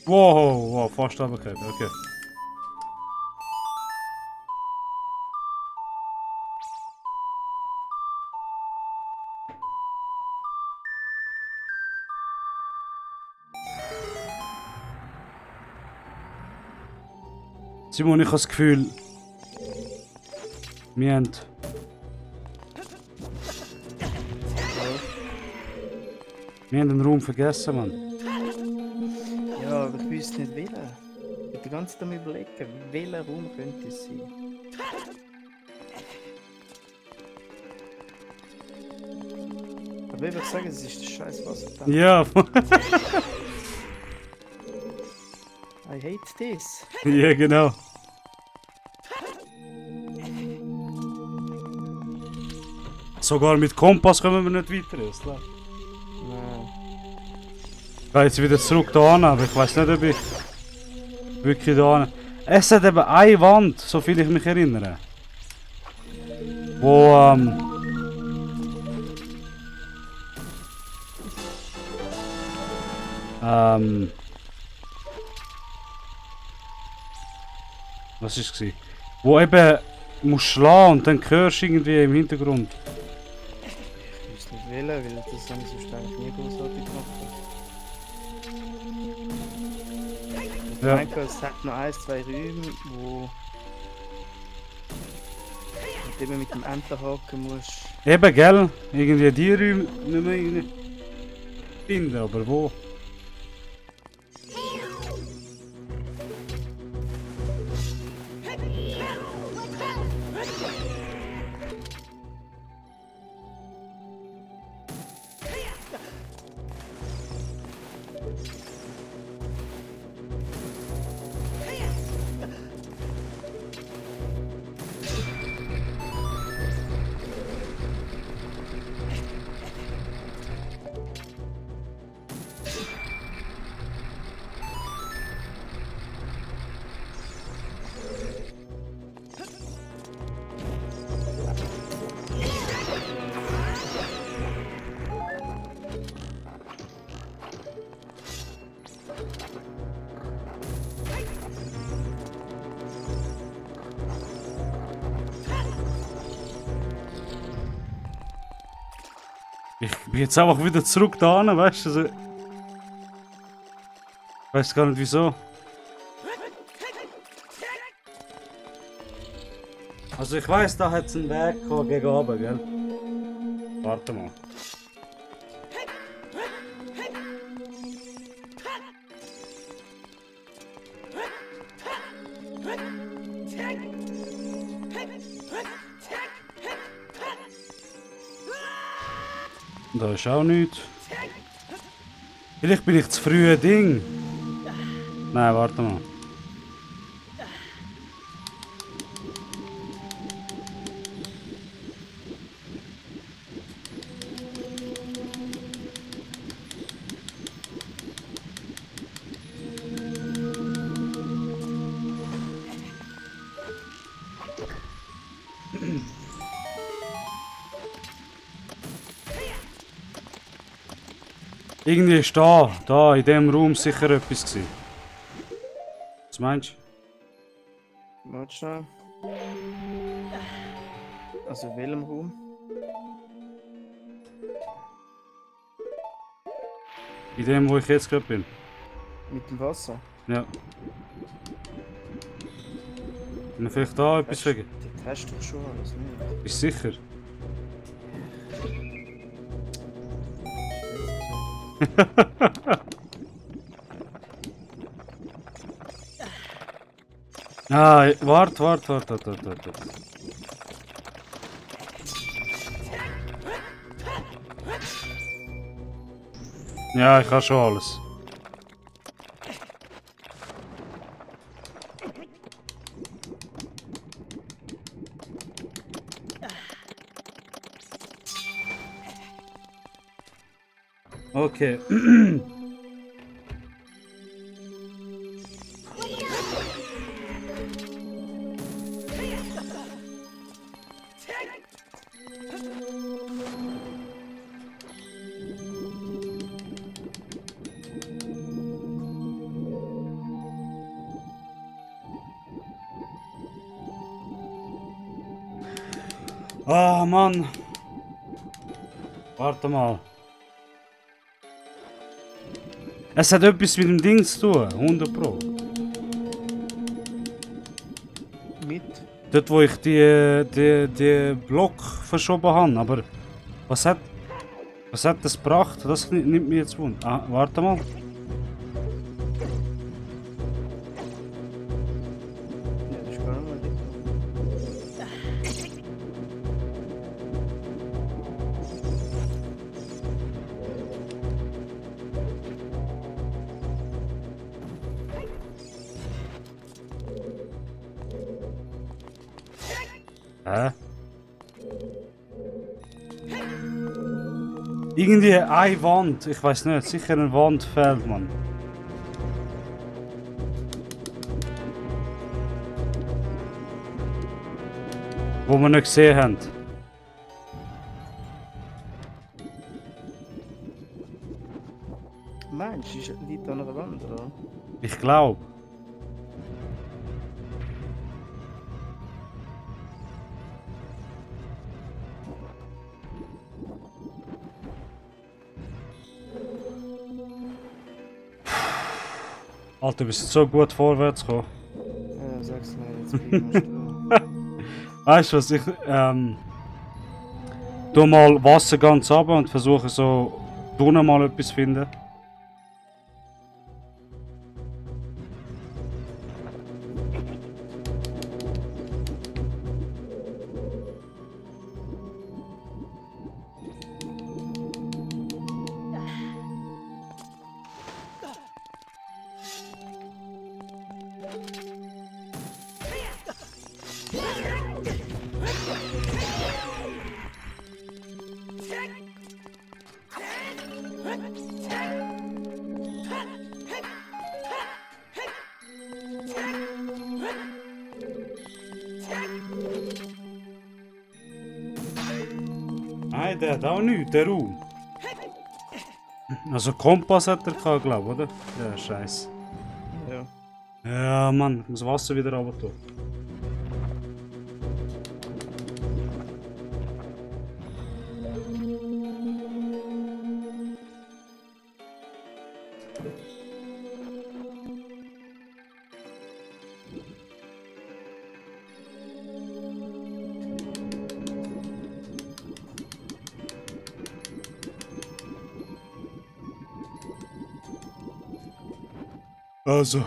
Wow, fast runtergefallen, okay. Simon, ich habe das Gefühl, wir haben... Wir haben den Raum vergessen, Mann. Ja, aber ich wüsste nicht welchen. die ganze Zeit am überlegen, welcher Raum könnte es sein. Aber ich würde sagen, es ist der scheiß Wassertank. Ja, I hate this. ja genau. Sogar mit Kompass kommen wir nicht weiter. Ist klar. Nein. Ich gehe jetzt wieder zurück da hin, aber ich weiß nicht, ob ich wirklich da hin. Es hat eben eine Wand, so viel ich mich erinnere. Wo was ist es? Wo eben musst schlagen und dann hörst du irgendwie im Hintergrund. Ich weiß nicht wählen, weil das haben sie sonst eigentlich nie großartig gemacht. Ich Ja. denke, es hat noch 1, 2 Räume, wo du eben mit dem Enterhaken musst. Eben, gell? Irgendwie die Räume nicht mehr irgendwie finden, aber wo? Ich bin jetzt einfach wieder zurück da hin, weißt du? Also, ich weiß gar nicht wieso. Also ich weiß, da hat es einen Weg gegen oben, gell? Warte mal. Da ist auch nichts. Vielleicht bin ich zu früh ein Ding. Nein, warte mal. Irgendwie ist da in dem Raum sicher etwas gewesen. Was meinst du? Warte schnell. Also in welchem Raum? In dem, wo ich jetzt gerade bin. Mit dem Wasser? Ja. Kann ich vielleicht da etwas sagen? Das hast du doch schon alles, nicht? Bist du sicher? Ah, warte. Ja, ich habe schon alles. Okay. Ah, Mann. Warte mal. Es hat etwas mit dem Ding zu tun, 100 Pro. Mit? Dort, wo ich die Block verschoben habe, aber was hat das gebracht? Das nimmt mich jetzt Wunder. Ah, warte mal. Hä? Irgendwie eine Wand, ich weiß nicht, sicher eine Wand fehlt, Mann. Wo wir nicht gesehen haben. Meinst du, liegt da an der Wand, oder? Ich glaube. Alter, du bist so gut vorwärts gekommen. Ja, sag's mir, jetzt bin ich da. Weißt du was, ich tu mal Wasser ganz runter und versuche so drinnen mal etwas zu finden. Nein, der hat auch nichts, der Raum. Also Kompass hat er gehabt, glaube ich, oder? Ja, scheiße. Ja. Ja, Mann, ich muss Wasser wieder runter tun. Also.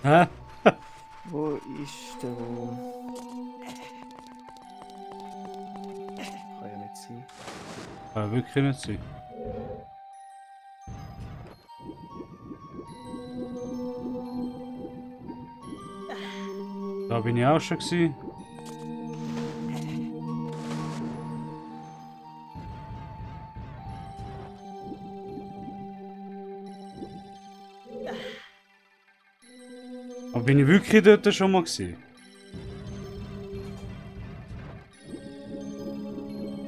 Hä? Wo ist der Raum? Kann ja nicht sein. Kann wirklich nicht sein. Da bin ich auch schon gewesen. Aber bin ich wirklich dort schon mal gewesen?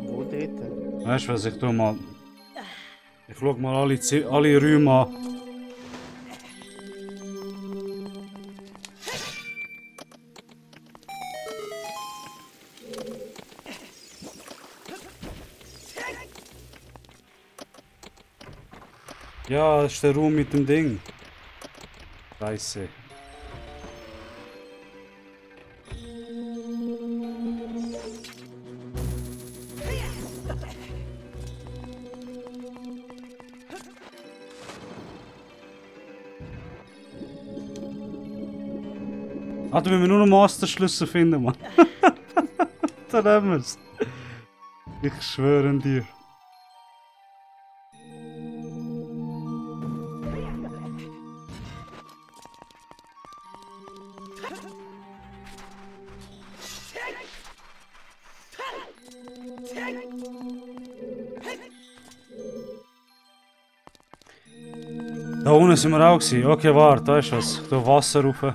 Wo dort? Weißt du was, ich tu mal... Ich schau mal alle Räume an. Ja, das ist der Raum mit dem Ding. Scheiße. Ah, da müssen wir nur noch Masterschlüssel finden, Mann. Dann haben wir's. Ich schwöre dir. Da unten sind wir auch gewesen. Okay, warte, da ist was. Da Wasser rauf.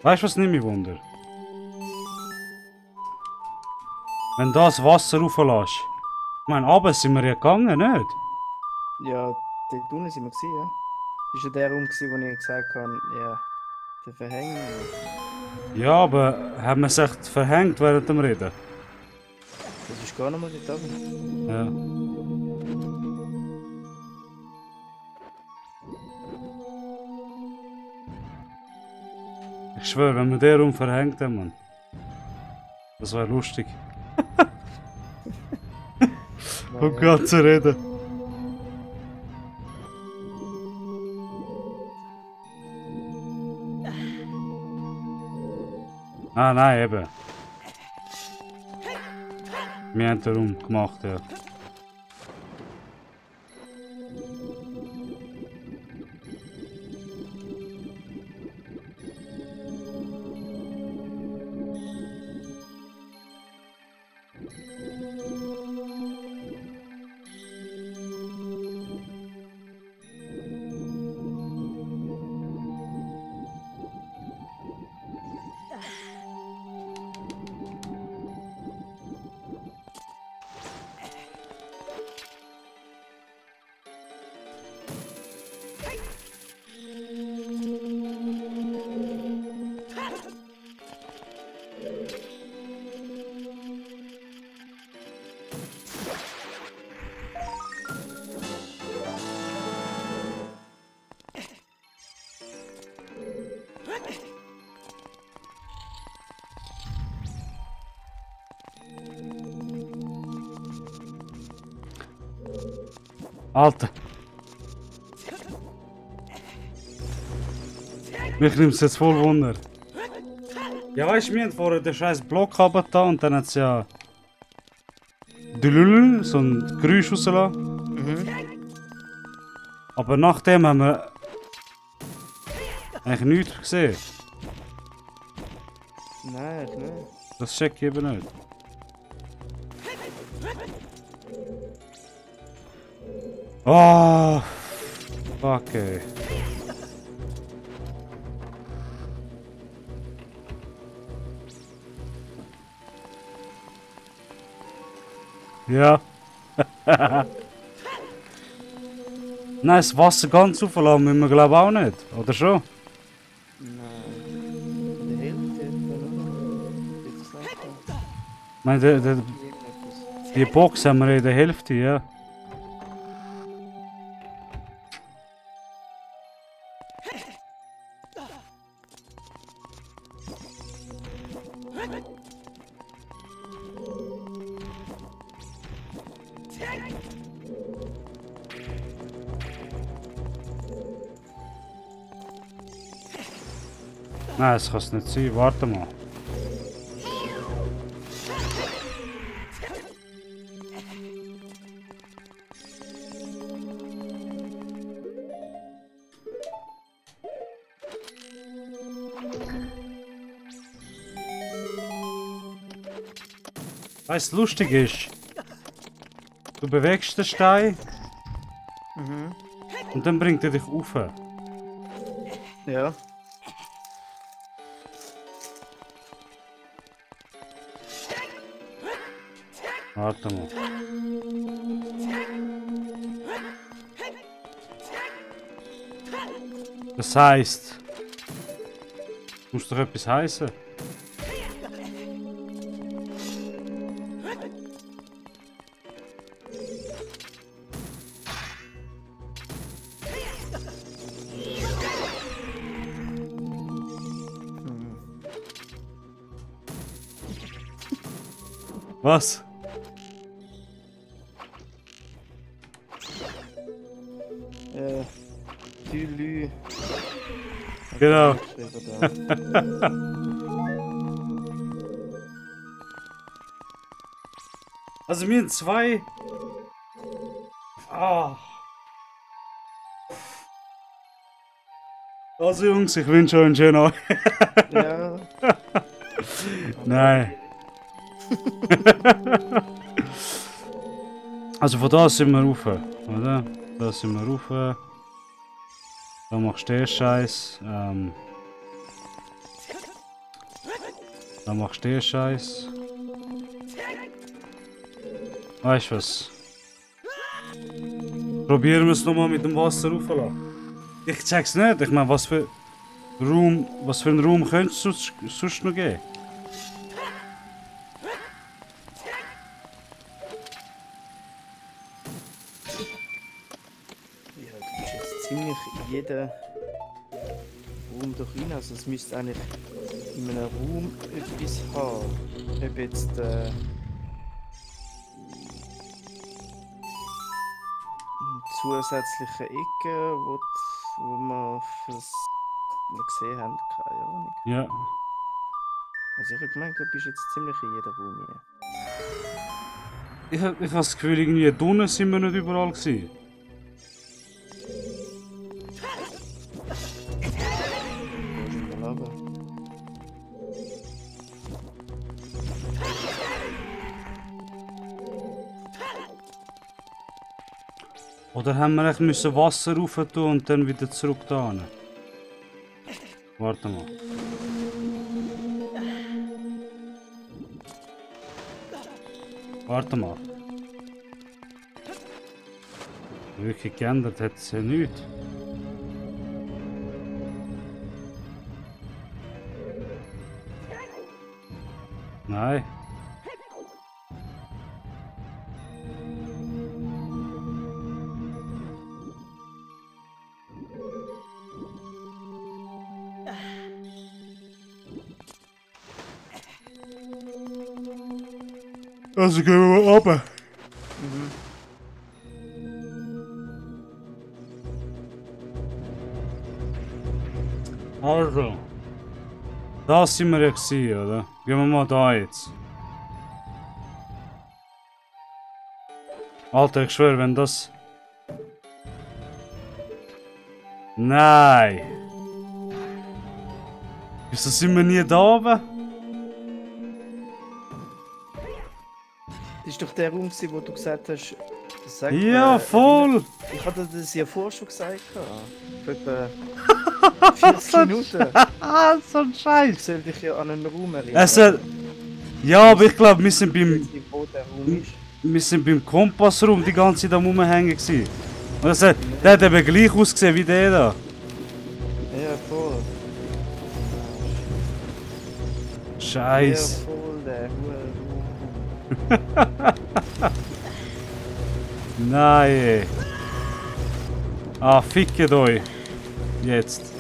Weißt du, was nicht mich wunder? Wenn du das Wasser rauflässt. Ich meine, runter sind wir ja gegangen, nicht? Ja, dort unten sind wir gewesen, ja. Das war ja der Raum, gewesen, wo ich gesagt habe, ja, der Verhängnis. Ja, aber haben wir sich verhängt während dem Reden? Das ist gar nicht mal dort oben. Ja. Ich schwöre, wenn wir den Raum verhängt haben, Mann. Das wäre lustig. Um Gott zu reden. Ah, nein, eben. Wir haben den Raum gemacht, ja. Alter. Mich nimmt es jetzt voll Wunder. Ja, weißt du, wir haben vorher den scheiß Block runtergetan und dann hat es ja. Dülül, so ein Geräusch rausgelassen. Aber nachdem haben wir. Eigentlich nichts gesehen. Nein, ich nicht. Das check ich eben nicht. Oh, fuck ey. Ja. Nein, das Wasser ganz auflassen müssen wir glaube auch nicht, oder schon? Nein. Die Hälfte etwa noch. Ich meine, die Box haben wir in der Hälfte, ja. Nein, das kann es nicht sein. Warte mal. Weißt du, lustig ist, du bewegst den Stein und dann bringt er dich rauf. Ja. Warte mal. Das heisst, muss doch etwas heißen. Was? Tülü. Genau. Also wir haben zwei. Ah. Also Jungs, ich wünsche euch einen schönen Abend. Ja. Nein. Also von da sind wir rauf, oder? Da sind wir rauf. Da machst du den Scheiß. Da machst du den Scheiß. Weißt du was? Probieren wir es nochmal mit dem Wasser raufzulassen. Ich check's nicht. Ich meine, was für einen Raum könnte es sonst noch geben? Ja, du bist jetzt ziemlich in jeden Raum durch rein. Also es müsste eigentlich in einem Raum etwas haben. Ob jetzt zusätzliche Ecken, wo wir fürs wir gesehen haben, keine Ahnung. Ja. Also ich habe gemeint, du bist jetzt ziemlich in jedem Raum hier. Ich habe das Gefühl, irgendwie drinnen sind wir nicht überall gewesen. Gehst du mal runter? Oder haben wir echt müssen Wasser rauf tun und dann wieder zurück da hin? Warte mal. Warte mal. Wirklich geändert hat es ja nichts. Nein. Also gehen wir mal runter. Also. Da sind wir ja gewesen, oder? Gehen wir mal da jetzt. Alter, ich schwöre, wenn das... Nein! Wieso sind wir nie da oben? Das war doch der Raum, wo du gesagt hast, sag, Ja, voll! Ich hatte das ja vorher schon gesagt. Vor etwa 40 Minuten. Ah, so ein Scheiß! Ich soll dich ja an einen Raum erinnern. Also... Ja, aber ich glaube, wir sind Wo der Raum ist. Wir sind beim Kompassraum die ganze Zeit am Rumhängen gewesen. Und das hat, der hat eben gleich ausgesehen wie der da. Ja, voll. Scheiß. Ja, voll, der Raum. Nein. Ey. Ah, fickt euch. Jetzt.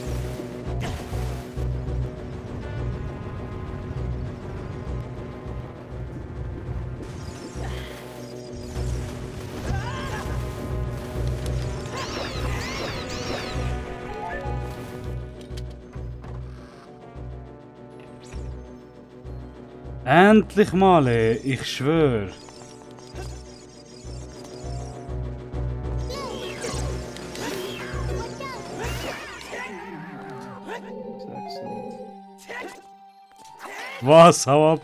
Endlich mal, ey. Ich schwör. Sag's nicht. Was? Hau ab.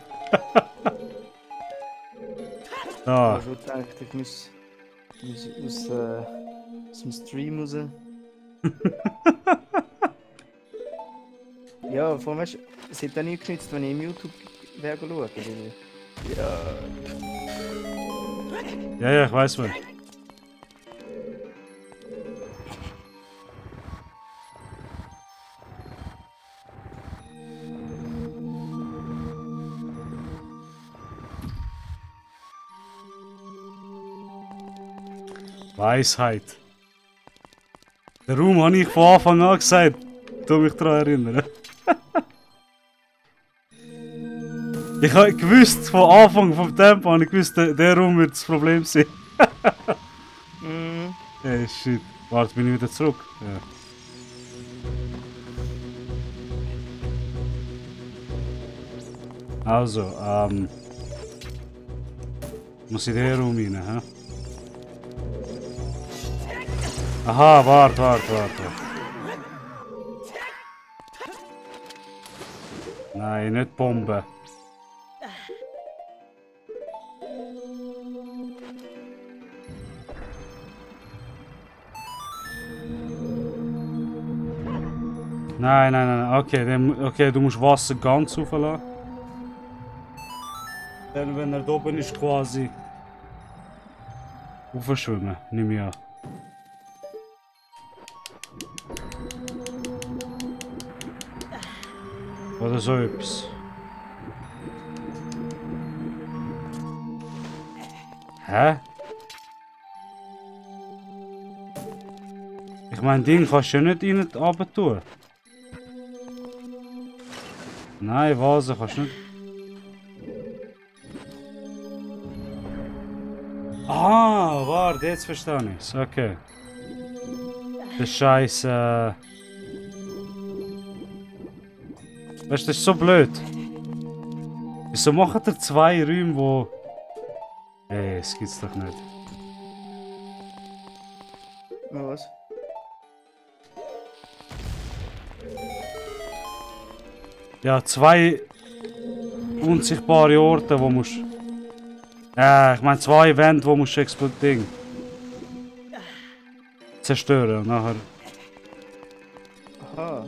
Ich Da. habe schon gedacht, ich muss aus dem Stream raus. Ja, vor allem, weißt du, es hat auch nichts genützt, wenn ich im YouTube wäre schauen. Weil, ja, Ja, ich weiß wohl. Weisheit. Den Raum habe ich von Anfang an gesagt. Du mich daran erinnern. Ich habe gewusst, von Anfang vom Tempo habe ich gewusst, der Raum wird das Problem sein. Hey, shit. Warte, bin ich wieder zurück? Ja. Also, muss ich in den Raum rein, hä? Aha, warte. Nein, nicht Bombe. Nein, nein, nein. Okay, okay, du musst Wasser ganz rauflassen. Dann, wenn er da oben ist, quasi aufschwimmen, nehme ich an. Oder so etwas. Hä? Ich meine, Ding kannst du ja nicht rein runter tun. Nein, Vase kannst du nicht. Ah, warte, jetzt verstehe ich es. Okay. Das ist scheiße. Weißt du, das ist so blöd. Wieso macht er zwei Räume, wo. Ey, das gibt's doch nicht. Na was? Ja, zwei unsichtbare Orte, wo musst. Ich meine zwei Wände, wo musst du explodieren. Zerstören und nachher. Aha.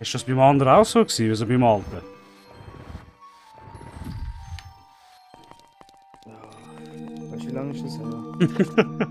Ist das beim anderen auch so gewesen, also beim alten? Weißt du, wie lange ist das her?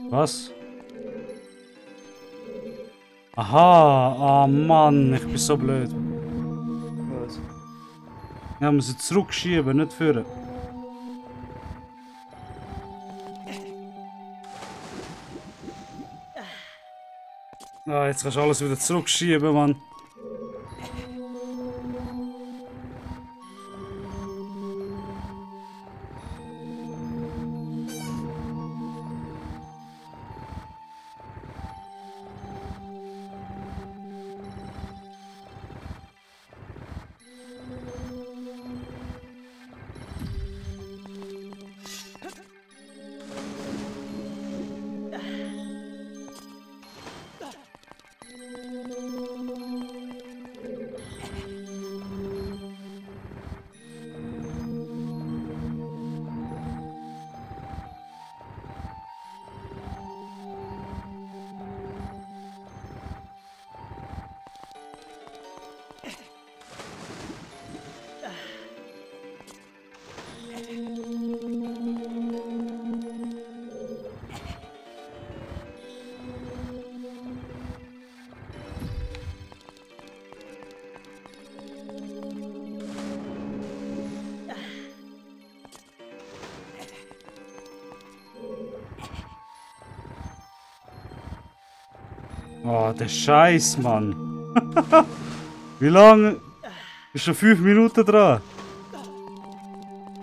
Was? Aha, ah Mann, ich bin so blöd. Was? Ja, muss sie zurückschieben, nicht führen. Ah, jetzt kannst du alles wieder zurückschieben, Mann. Oh, der Scheiß, Mann. Wie lange? Ist schon 5 Minuten dran.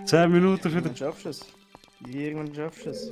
10 Minuten für den. Irgendwann schaffst du es. Irgendwann schaffst du es.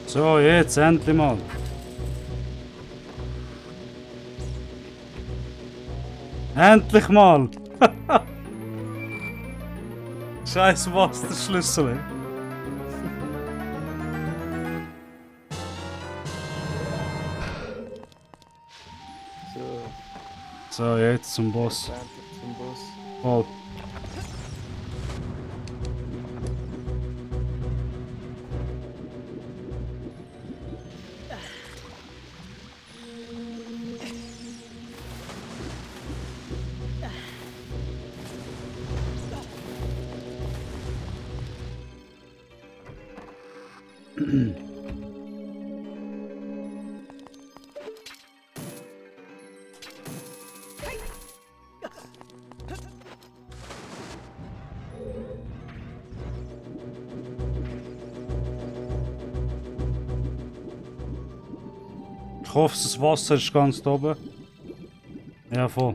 So, jetzt endlich mal. Endlich mal! Scheiß was, der Schlüssel. So, So, jetzt zum Boss. endlich zum Boss. Voll. Ich hoffe, das Wasser ist ganz da oben. Ja, voll.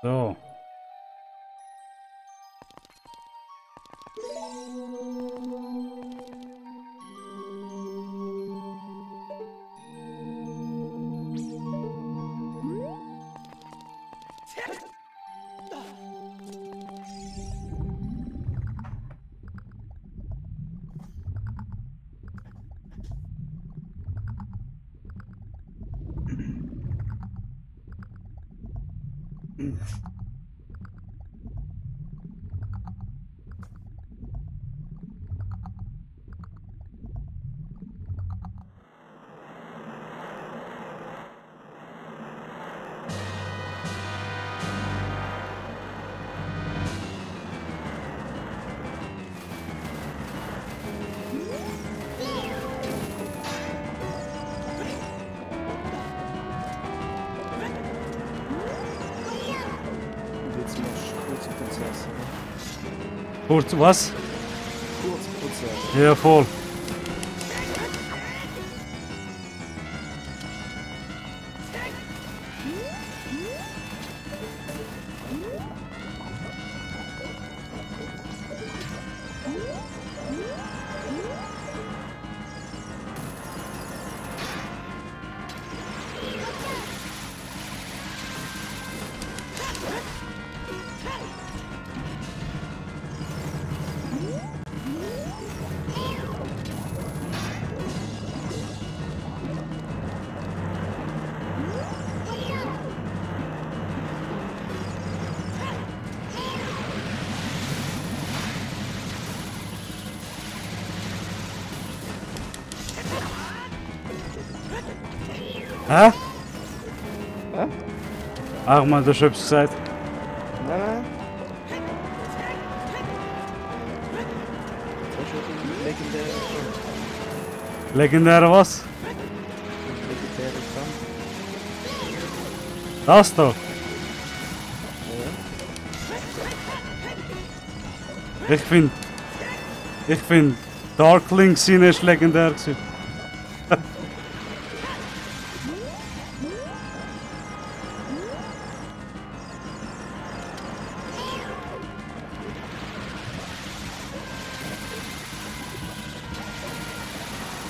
So. Und jetzt machst du kurze Prozesse. Kurz, was? Kurze Prozesse. Ja, voll. Hä? Hä? Ach man, du hast etwas gesagt. Nein, nein. Das ist schon legendäre Kampf. Legendäre was? Legendäre Kampf. Das da? Ja. Ich find Darkling Szene ist legendär gewesen.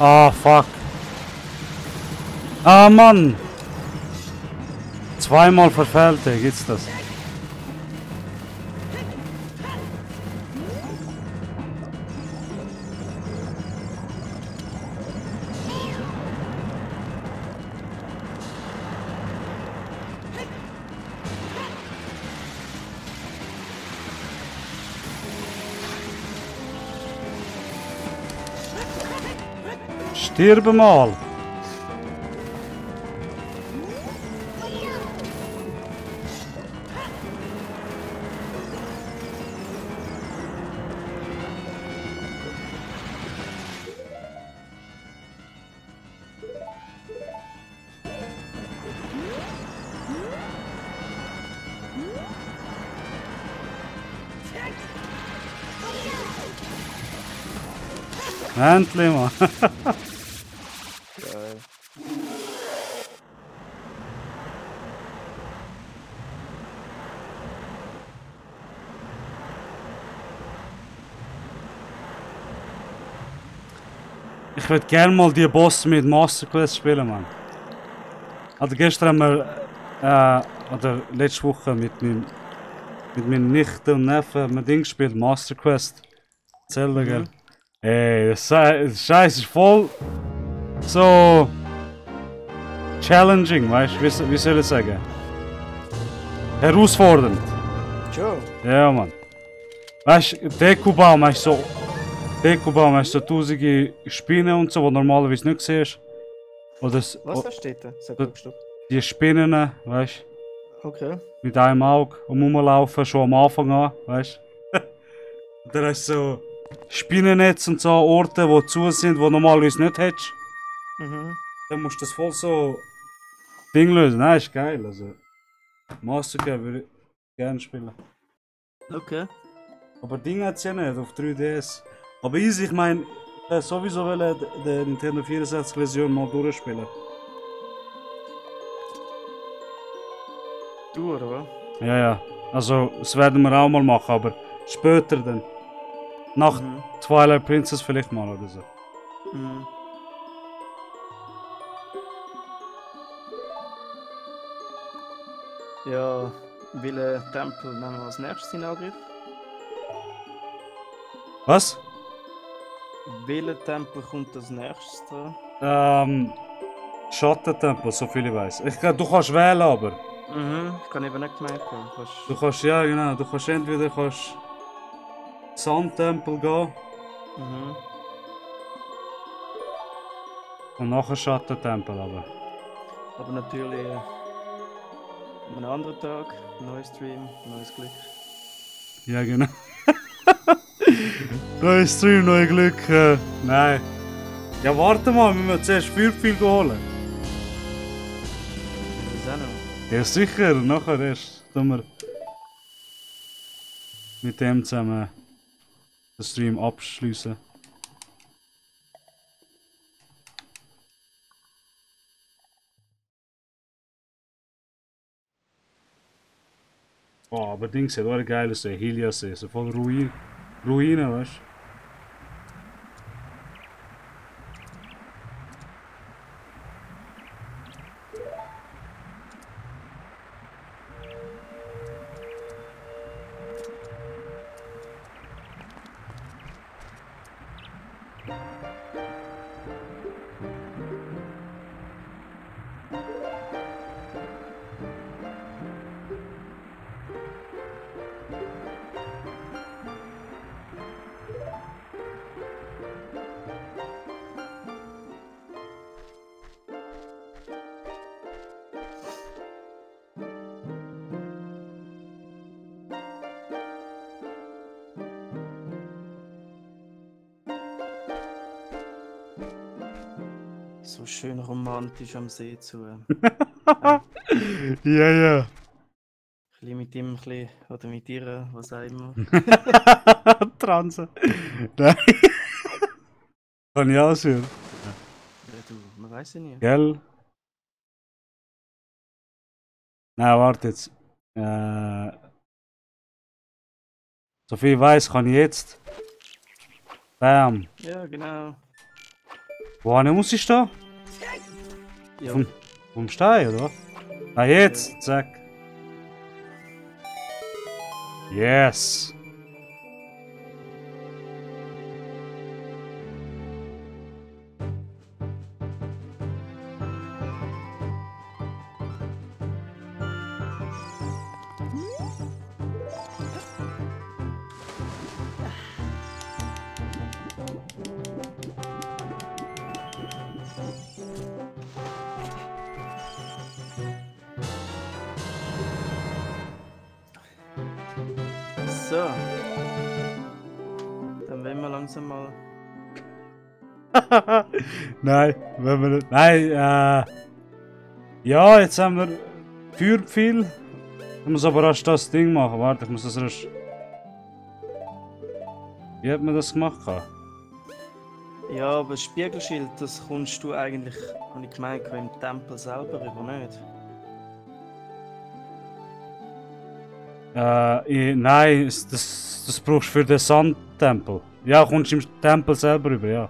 Ah, fuck. Ah, Mann. Zweimal verfehlte, gibt's das? Stirb mal! Endlich mal! Geil. Ich würde gerne mal die Boss mit Master Quest spielen, Mann. Also gestern haben wir, oder letzte Woche mit meinen Nichten und Neffen haben wir Ding gespielt, Master Quest. Zelda, gell? Ey, das Scheiß ist voll so challenging, weißt du, wie soll ich sagen? Herausfordernd. Schon. Ja, Mann. Weißt du, Dekobaum hast so tausende Spinnen und so, die normalerweise nicht siehst. Oder Was da steht da? Sag mal, stopp. die Spinnen, weißt du, Okay. mit einem Auge rumlaufen, schon am Anfang an, weißt du. Und dann hast du so Spinnennetz und so Orte, die zu sind, die normalerweise nicht hättest. Mhm. Dann musst du das voll so Ding lösen. Nein, ist geil. Also, Master Quest würde ich gerne spielen. Okay. Aber Ding hat es ja nicht auf 3DS. Aber easy, ich meine, ich wollte sowieso die Nintendo 64 Version mal durchspielen. Du, oder was? Ja, ja. Also, das werden wir auch mal machen, aber später dann. Nach Twilight Princess vielleicht mal oder so. Mhm. Ja, welchen Tempel nehmen wir als nächstes in Angriff? Was? Welcher Tempel kommt als nächstes dran? Schattentempel, so viel ich weiß. Du kannst wählen, aber. Ich kann eben nicht gemerkt haben. Du kannst, ja genau, du kannst entweder Sandtempel gehen Mhm. und nachher Schattentempel, aber. Aber natürlich an einem anderen Tag, neuer Stream, neues Glück. Ja, genau. Neues Stream, neues Glück. Nein. Ja, warte mal, wir müssen zuerst viel holen. Das auch noch. Ja, sicher, nachher erst tun wir mit dem zusammen den Stream abschließen. Oh, aber Ding sieht auch geil aus, der Heliasee, so voll Ruinen, weißt du? So schön romantisch am See zu. Ja, ja. Ein bisschen mit ihm, ein bisschen, oder mit ihr, was auch immer. Transe. Nein. Kann ich auch sehen. Ja, du, man weiß ja nie. Gell? Nein, warte jetzt. Soviel ich weiß, kann ich jetzt. Bam. Ja, genau. Wo muss ich stehen? Ja, Vom Stein, oder? Ah, jetzt. Zack. Yes. So. Dann wollen wir langsam mal. Nein, wenn wir nicht. Nein, ja, jetzt haben wir Feuerpfeil. Ich muss aber erst das Ding machen. Warte, ich muss das erst. Wie hat man das gemacht? Ja, aber das Spiegelschild, das kommst du eigentlich, habe ich gemeint, im Tempel selber über, nicht? Nein, das brauchst du für den Sandtempel. Ja, kommst du im Tempel selber rüber, ja. Ja.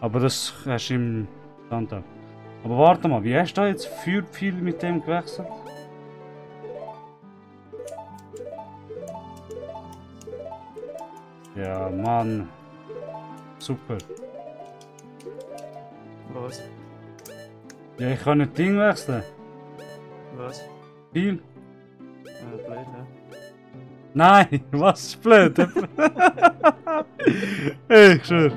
Aber das hast du im Sandtempel. Aber warte mal, wie hast du da jetzt Feuerpfeil mit dem gewechselt? Ja, Mann. Super. Was? Ja, ich kann nicht Ding wechseln. Was? Viel? Blöd, ja? Nein, was ist blöd? Ich schwör.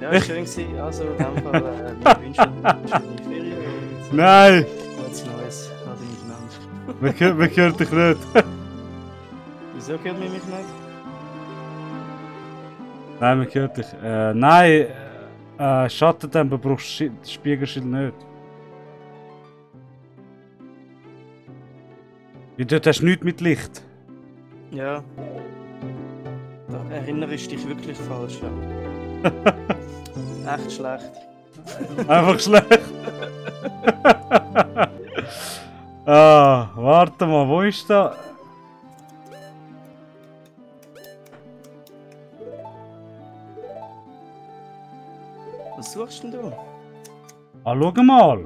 Ja, schön gewesen. Also, in dem Fall, wir wünschen dir schöne Ferien und Nein, was Neues. Ade miteinander. man hört dich nicht. Wieso hört man mich nicht? Nein, man hört dich. Nein, Schattentempel brauchst du Spiegelschild nicht. Weil dort hast du nichts mit Licht. Ja. Da erinnerst du dich wirklich falsch, ja. Echt schlecht. Einfach schlecht. Warte mal, wo ist da? Was suchst denn du? Schau mal.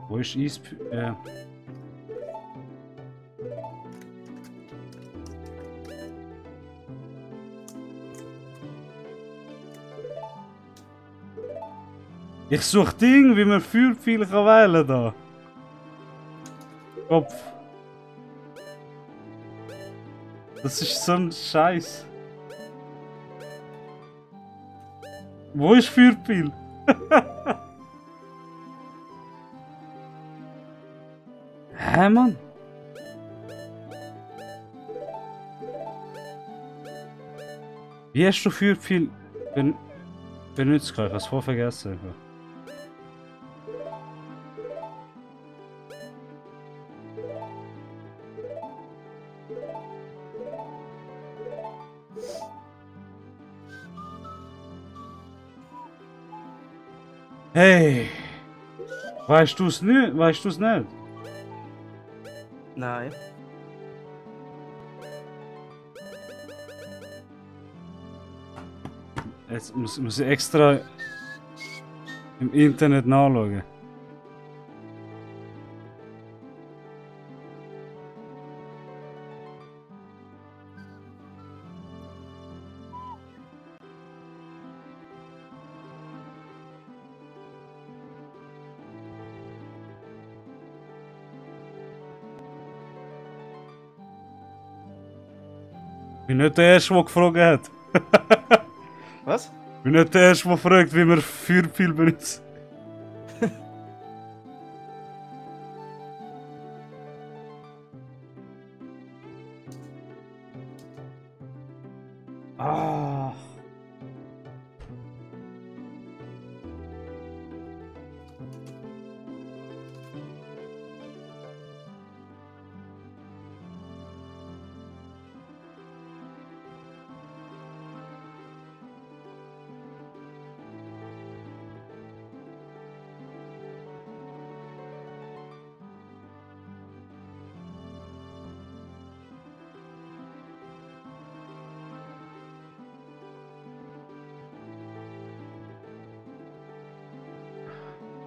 Wo ist Eis? Ich suche Ding, wie man Feuerpfeil kann wählen da. Kopf. Das ist so ein Scheiß. Wo ist Feuerpfeil? Hä, Mann? Wie hast du Feuerpfeil benutzt? Ich habe es voll vergessen. Einfach. Hey! Weißt du es nicht? Weißt du es nicht? Nein. Jetzt muss ich extra im Internet nachschauen. Ich bin nicht der Erste, der gefragt hat. Was? Ich bin nicht der Erste, der fragt, wie man Feuerpfeil benutzt. Ah.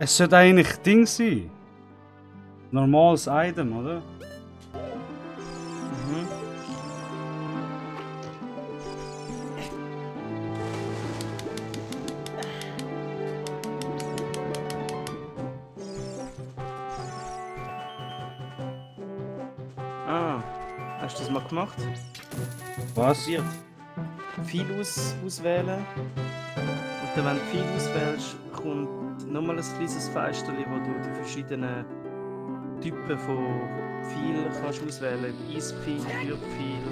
Es sollte eigentlich Ding sein. Normales Item, oder? Mhm. Ah, hast du das mal gemacht? Was? Probiert. Viel auswählen. Und dann, wenn du viel auswählst, kommt nochmal ein kleines Fenster, wo du die verschiedenen Typen von Pfeil kannst du auswählen. Eispfeil, Feuerpfeil.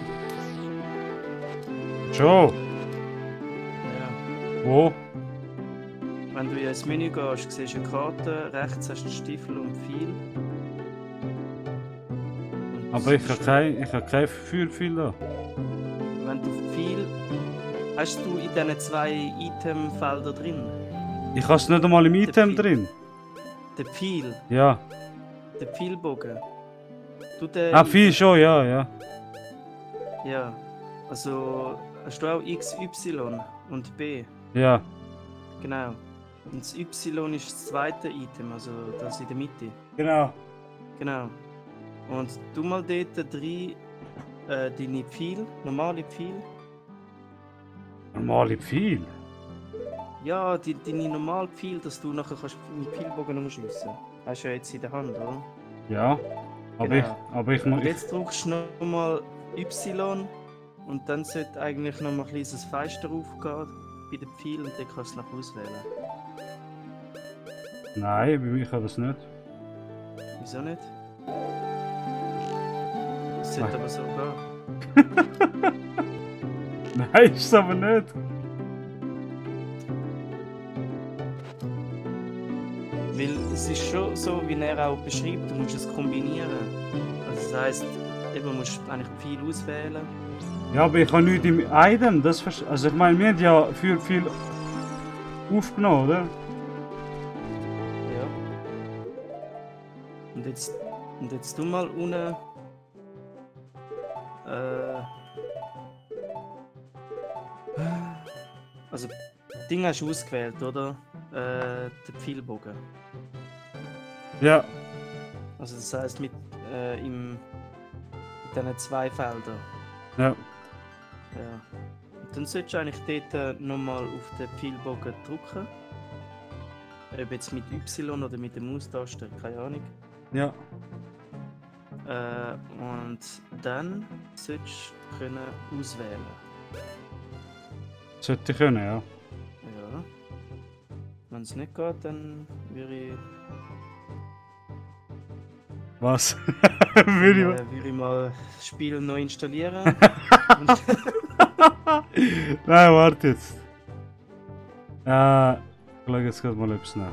Schon? Ja. Wo? Wenn du ins Menü gehst, siehst du eine Karte, rechts hast du einen Stiefel und Pfeil. Und Aber ich habe kein Feuerpfeil da. wenn du Pfeil... Hast du in diesen 2 Itemfeldern drin? Ich habe es nicht einmal im Item Pfeil. drin. Der Pfeil, Ja. der Pfeilbogen. Du den... Ah, viel schon, ja, ja. Ja. Also hast du auch X, Y und B. Ja. Genau. Und das Y ist das zweite Item, also das in der Mitte. Genau. Genau. Und du mal dort drin deine Pfeil, normale Pfeil. Normale Pfeil. Ja, deine normale Pfeil, dass du nachher kannst mit Pfeilbogen umschiessen. Hast du ja jetzt in der Hand, oder? Ja. Aber Genau. ich muss. Und jetzt drückst du nochmal Y und dann sollte eigentlich noch mal ein kleines Fenster aufgehen bei den Pfeilen und dann kannst du es noch auswählen. Nein, bei mir kann das nicht. Wieso nicht? Es sollte aber so gehen. Nein, ist es aber nicht. Weil es ist schon so, wie er auch beschreibt, du musst es kombinieren. Also das heisst, eben musst du eigentlich Pfeil auswählen. Ja, aber ich habe nichts im Item. Also ich meine, wir haben ja viel aufgenommen, oder? Ja. Und jetzt tu mal unten. Also, Ding hast du ausgewählt, oder? Den Pfeilbogen. Ja. Also, das heisst, mit diesen 2 Feldern. Ja. Ja. Und dann solltest du eigentlich dort nochmal auf den Pfeilbogen drücken. Ob jetzt mit Y oder mit der Maustaste, keine Ahnung. Ja. Und dann solltest du können auswählen. Sollte ich können, ja. Ja. Wenn es nicht geht, dann würde ich, Was? Würde würde ich mal das Spiel neu installieren. Nein, warte jetzt. Ich schaue jetzt gerade mal etwas nach.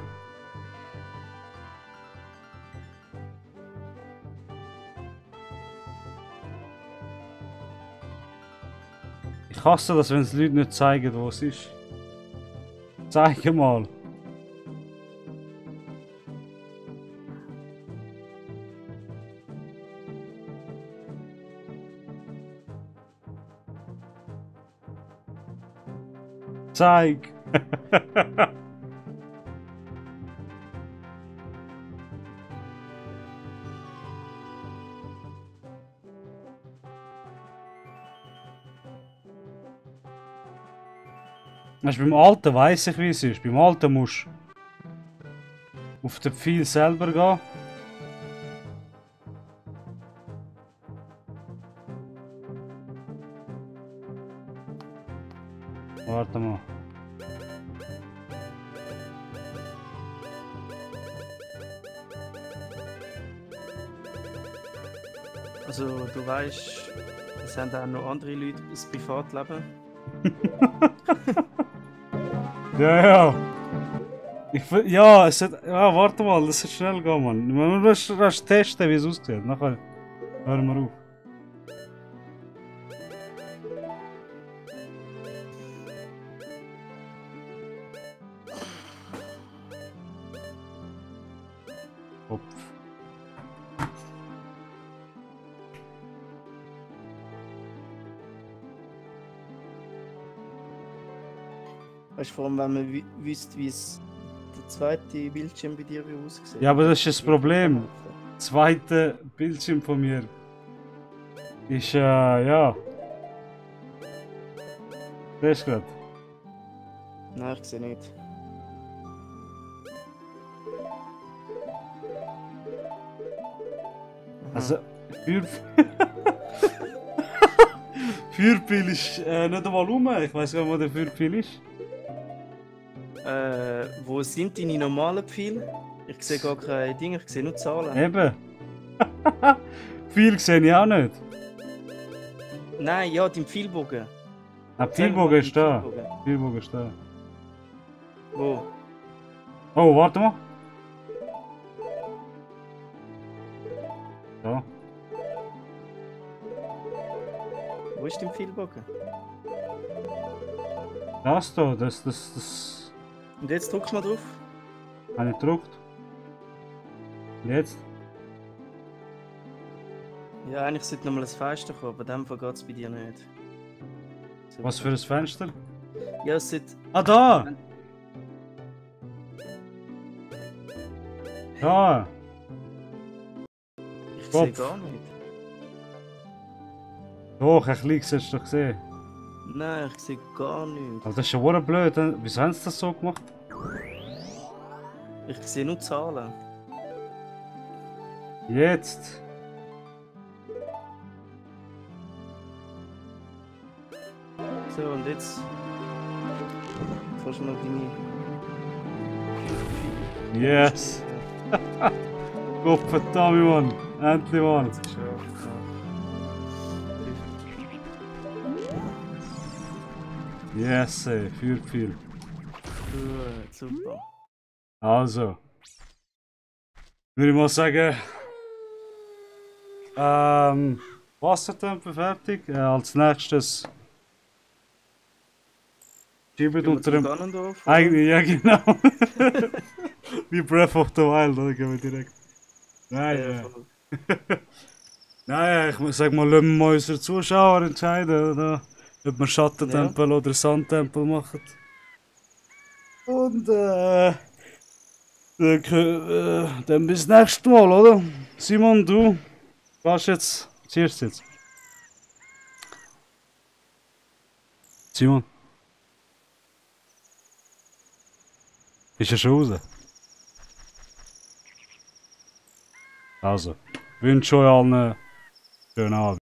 Ich hasse das, wenn es Leute nicht zeigen, wo es ist. Zeige mal. Zeig! Weißt, beim Alten weiss ich, wie es ist. Beim Alten musst du auf den Pfeil selber gehen. Warte mal. Also, du weißt, es haben auch noch andere Leute das Privatleben. Ja. Ja, warte mal, das ist schnell gehen, Mann. Man muss testen, wie es aussieht. Nachher hören wir auf. Kopf. Weißt du, vor allem, wenn man wüsste, wie es der zweite Bildschirm bei dir aussieht. Ja, aber das ist das Problem. Der zweite Bildschirm von mir ist, ja. Das ist gerade. Nein, ich sehe nicht. Also, Feuerpfeil ist nicht einmal rum. Ich weiß gar nicht, wo der Feuerpfeil ist. Wo sind deine normalen Pfeile? Ich sehe gar keine Dinge, ich sehe nur Zahlen. Eben. Viel sehe ich auch nicht. Nein, ja, dein Pfeilbogen. Ah, Zeig mir mal Pfeilbogen ist deinen da. Pfeilbogen. Pfeilbogen ist da. Wo? Oh, warte mal. So. Wo ist dein Pfeilbogen? Das da, das Und jetzt drück mal drauf. habe ich gedruckt. Und jetzt? Ja, eigentlich sollte noch mal ein Fenster kommen, aber in dem Fall geht es bei dir nicht. So. Was für ein Fenster? Ja, es sollte... Ah, da! Da! Ich sehe Kopf. gar nicht. Doch, ein kleines hast du doch gesehen. Nein, ich sehe gar nicht. Aber das ist ja wohl blöd. Wieso haben sie das so gemacht? Ich sehe nur Zahlen. Jetzt! So, und jetzt... Kannst du noch deine... Yes! Gott verdammt, Mann! Endlich, Mann! Jetzt geschafft. Yes, ey, führt viel. Gut, super. Also. Würde ich mal sagen. Wassertempel fertig. Als nächstes. Schiebet unter dem. Ganondorf? Eigentlich, ja, genau. Wie Breath of the Wild, oder? Gehen wir direkt. Nein, Ja, ja. voll. Nein, ich sag mal, lassen wir mal unsere Zuschauer entscheiden, oder? Ob wir Schattentempel oder Sandtempel machen. Und dann bis nächstes Mal, oder? Simon, du gehst jetzt. Cheers jetzt. Simon. Ist er schon raus? Also, wünsche euch allen einen schönen Abend.